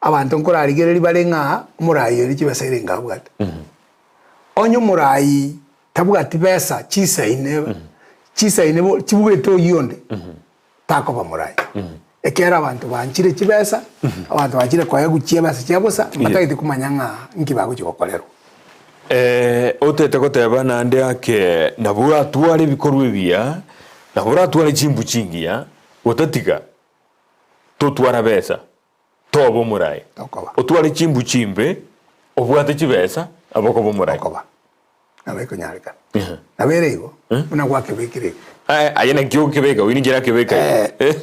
B: abanto nkorarigereria bare ng'a omorai oyo chibesa ere enga abwate. Onye omorai tabwati besa chisaine, chisaine bo chibwete oyio onde, takoba morai. Ekiagera abanto banchire chibesa, abanto banchire koegwa chiebesa chia bosa, mbatagete komanya ng'a nki bagochia gokorerwa.
A: Otete goteba naende ake, nabo oratware ebikorwa ebiya, nabo oratware chimbu chingiya, gotatiga totwara besa, toba omorai.
B: Tokoba.
A: Otware chimbu chimbe, obwate chibesa, nabo okoba omorai.
B: Okoba. Nabo ekonyarekana. Nabo ere igo, buna gwakebekire igo.
A: Aye aye naki okebeka, oyio ninche nakebeka igo.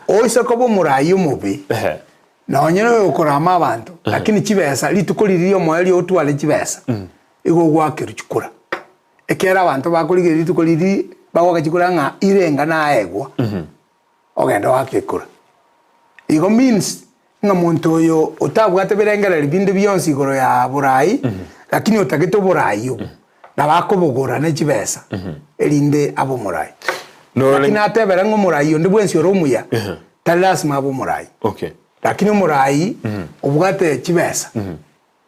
B: Oise koba omorai omobe,
A: Ehe.
B: Nonye noyokorama abanto, lakini chibesa, rituko riria riomoerio otware chibesa, igo ogoakerwa chikura. Ekero abanto bakorigereria rituko riria bagoaka chikura ng'a irenga naegwa, ogende oake ekura. Igo means ng'a monto oyo otabwate birengererio binde bionsi igoro ya borai, lakini otagete oborai obo, nabo akobogora ne chibesa erinde abe omorai.
A: Nore-
B: Lakini natebere ng'a omorai onde bwensi ore omuya, Tari lasima abe omorai.
A: Okay.
B: Lakini omorai obwate chibesa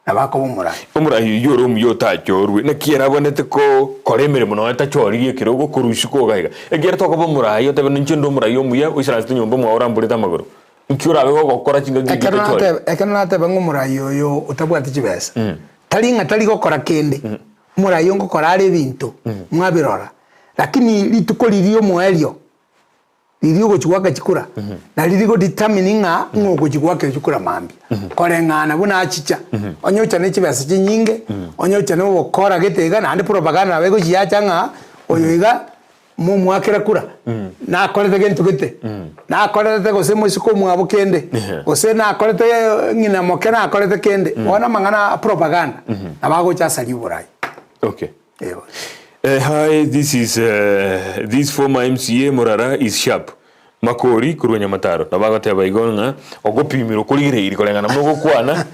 B: nabo akoba omorai.
A: Omorai oyio ore omuya otachorwe, naki ere abwenerete kokora emeremo nonya tachoririe ekerogo korwa isiko iga iga. Ekiagera tokoba omorai otebe ninche nde omorai omuya oisaransete nyomba omwao oramborete amagoro. Nki orabe gogokora chingaki echio
B: Ekero
A: otachoriri?
B: nateba ekero nateba ng'a omorai oyo otabwati chibesa, tari ng'a tari gokora kende, omorai oyo ngokora are ebinto mwabirora, lakini rituko riria omoerio Riria ogochia goaka chikura, nario rigo determine ng'a ng'o ogochia goakera chikura mambia. Koreng'ana buna achicha, onye ocha ne chibesa chinyinge, onye ocha na obokora gete iga, naende propaganda nabo egochia yacha ng'a oyo iga momoakere kura, nakorete gento gete, nakorerete gose moiseke omwabo kende, gose nakorete ng'ina moke nakorete kende, bono amang'ana a propaganda, nabo agocha asaria oborai.
A: Okay.
B: Eeh bono.
A: Hi this is this former MCA Murara is sharp Makori korwa Nyamataro nabo agoteba igo ng'a ogopimirwa okorigereiri koreng'ana buna ogokwana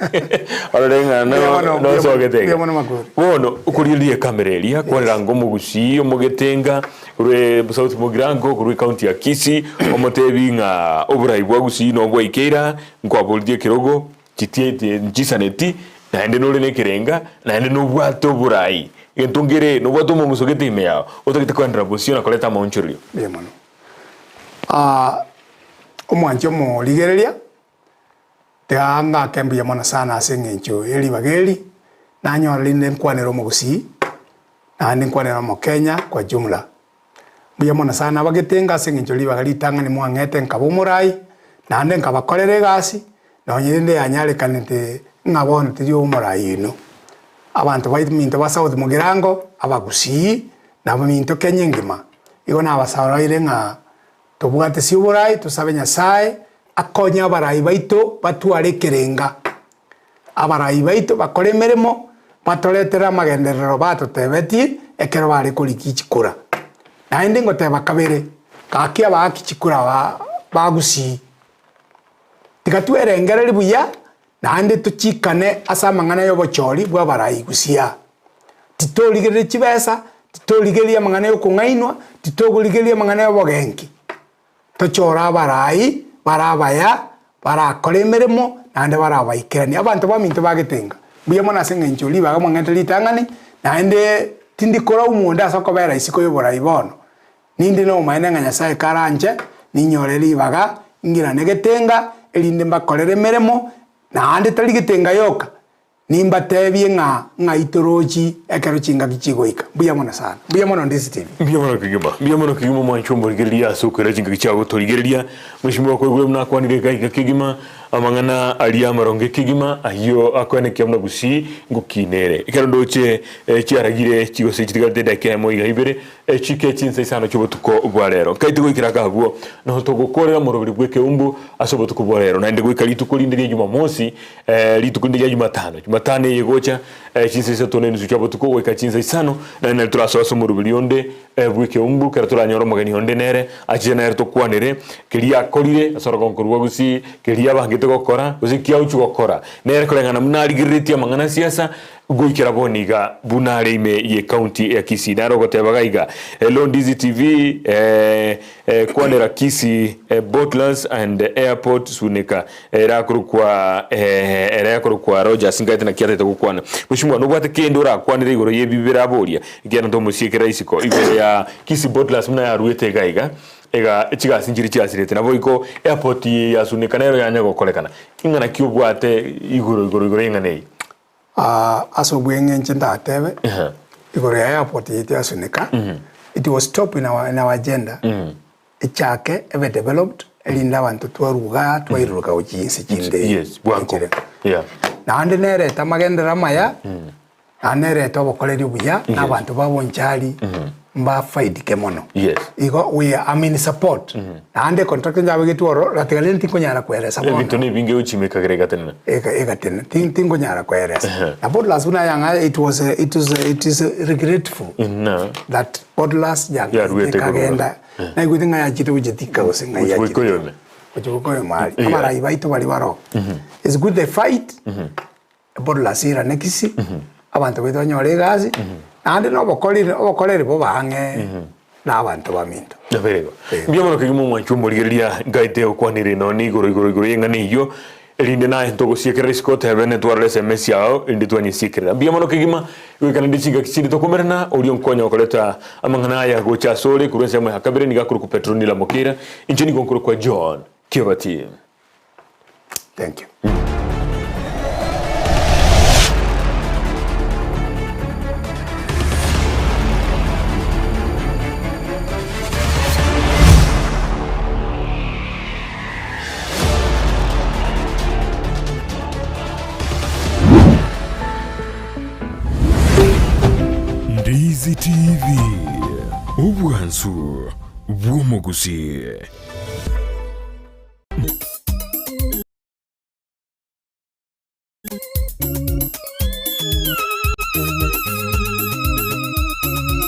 A: orore ng'a
B: Mbuya mono, mbuya mono,
A: nosogete iga.
B: mbuya mono Makori.
A: Bono okorigereria ekamera eria kwarera nga omogusii omogetenga korwa South Mugirango korwa ecounty ya Kisii omotebi ng'a oborai bwa Gusii nobwaikeire aa nkwaboririe ekerogo Chitiaiti nchisaneti, naende nore nekerenga, naende nobwate oborai. Egento nkere, nobwate omong'uso gete ime yao, otagete koenderera bosio na koreta amaonchorerio.
B: Mbuya mono. Omwanchi omorigereria, tiga ng'ake mbuya mono sana ase eng'encho ye ribaga eri, nanyora rinde nkwanere omogusii. Naende nkwanere Omokenya kwa jumla. Mbuya mono sana abagetenga ase eng'encho ribaga ritang'ani mwang'ete nkaba omorai, naende nkabakorera egasi, nonye rende yanyarekanete ng'a bono tiri omorai oino. Abanto baminto ba South Mugirango, Abagusii, na abaminto Kenya engima, igo nabasaroire ng'a tobwate ase oborai, tosabe Nyasae akonye abarai baito batware ekerenga. Abarai baito bakore emeremo, batoretere amagenderero batotebetie ekero bare korigia chikura. Naende ngoteba kabere, gaki abaaki chikura aba bagusii, tiga twerengererie buya naende tochikane ase amang'ana y'obochori bw'abarai gusii aa. Titorigereria chibesa, titorigereria amang'ana y'okong'ainwa, titogorigereria amang'ana y'obogenki. Tochore abarai bare abaya, barakore emeremo, naende barabaikeranie. Abanto baminto bagetenga, mbuya mono ase eng'encho ribaga mwang'ete ritang'ani, naende tindi koraumu onde ase okobera isiko y'oborai bono. Ninde nobomaene ng'a Nyasae karanche, ninyore ribaga, ng'irane getenga, erinde mbakorere emeremo, naende tari getenga yoka, Nimbateebie ng'a ng'ai torochi ekero chingaki chigoika. Mbuya mono sana. Mbuya mono Ndisi TV.
A: Mbuya mono kegima. Mbuya mono kegima omwanchi omorigereria ase okoira chingaki chiago torigereria. Mweshimiwa kwaigure buna akwanire iga iga kegima amang'ana aria amaronge kegima ayio akoenekia buna gusii ngokinere. Ekero ndoche chiaragire chigose chitigarete edakika eyemo iga ibere Echike chinsa isano chi'obotuko bwa rero. Nkaete goikera aka abwo, nonya togokoorera omoroberi bw'ekeumbu ase obotuko bwa rero, naende goika rituko rinde ria Jumamosi, rituko rinde ria Jumatano, Jumatano eye egocha, chinsa isato na enusu chi'obotuko goika chinsa isano, naende nario torasoe ase omoroberi onde bw'ekeumbu, ekero toranyore omogeni onde nere achiche nere tokwanere keria akorire ase orogongo rwa gusii, keria abangete gokora, gose ki agochia gokora. Nere koreng'ana buna arigereretie amang'ana a siasa, Goikera bono iga buna are ime ye county ya Kisii nare ogoteba gaiga Hello Ndizi TV eh, eh, kwanera Kisii eh, Bottlers and Airport Suneka ere akorokwa eh, ere akorokwa Rogers nkaete naki atagete gokwana Mheshimiwa nobwate kende orakwanere igoro ye ebi biraboria ekiagera ntomosiekera isiko igoro ya Kisii Bottlers buna yaruete iga iga iga chigasi nchiri chiasirete naboigo airport ya Suneka nero yanya gokorekana ing'ana ki obwate igoro igoro igoro ye eng'ana eye?
B: Ase obweng'encho ndatebe igoro ya airport yaito ya Sunika, it was top in our, in our agenda echake ebe developed erinde abanto twaruga twairuruka gochia inse chinde
A: Yes, bwango.
B: enchire.
A: Yeah.
B: Naende nerete amagenderero amaya, naende nerete obokoreri obuya, na abanto ba Bonchari mbafaidike mono.
A: Yes.
B: Igo we are, I'm in support. Naende econtract njabegetwe ororo, ratiga rende tinkonyara koeresa bono.
A: Ebinto nebinge gochimekagera egatenena.
B: Ega- egatena Tin- tinkonyara koeresa. Na Bottlers buna yang'a it was a, it was a, it is regretful
A: Na.
B: that Bottlers
A: Yaruete korwa.
B: ekagenda naigwete ng'a yachire gochia Thika gose ng'ai
A: Gochia
B: yachire.
A: Boikoyo ime.
B: Gochia Boikoyo ime aria.
A: Yeah.
B: Abarai baito baria baroo. It's good they fight. Bottlers irane Kisii, abanto baito banyore egasi, naende na obokoreri obokoreri bobe ang'e na abanto baminto.
A: Naberego. Mbuya mono kegima omwanchi omorigereria nkaete okwanire nonye igoro igoro igoro y'eng'ana eyio erinde naye ntogosiekerera isiko otebe netwarore SMS yao erinde twanyesiekerera. Mbuya mono kegima goika naende chingaki chinde tokomerana oria onkonya gokoreta amang'ana aya gocha asore korwa ensemo ya kabere nigo akorokwa Petronila Mokeira inche nigo nkorokwa John Kebati.
B: Thank you.
D: Ndizi TV, obwansu bw'omogusii.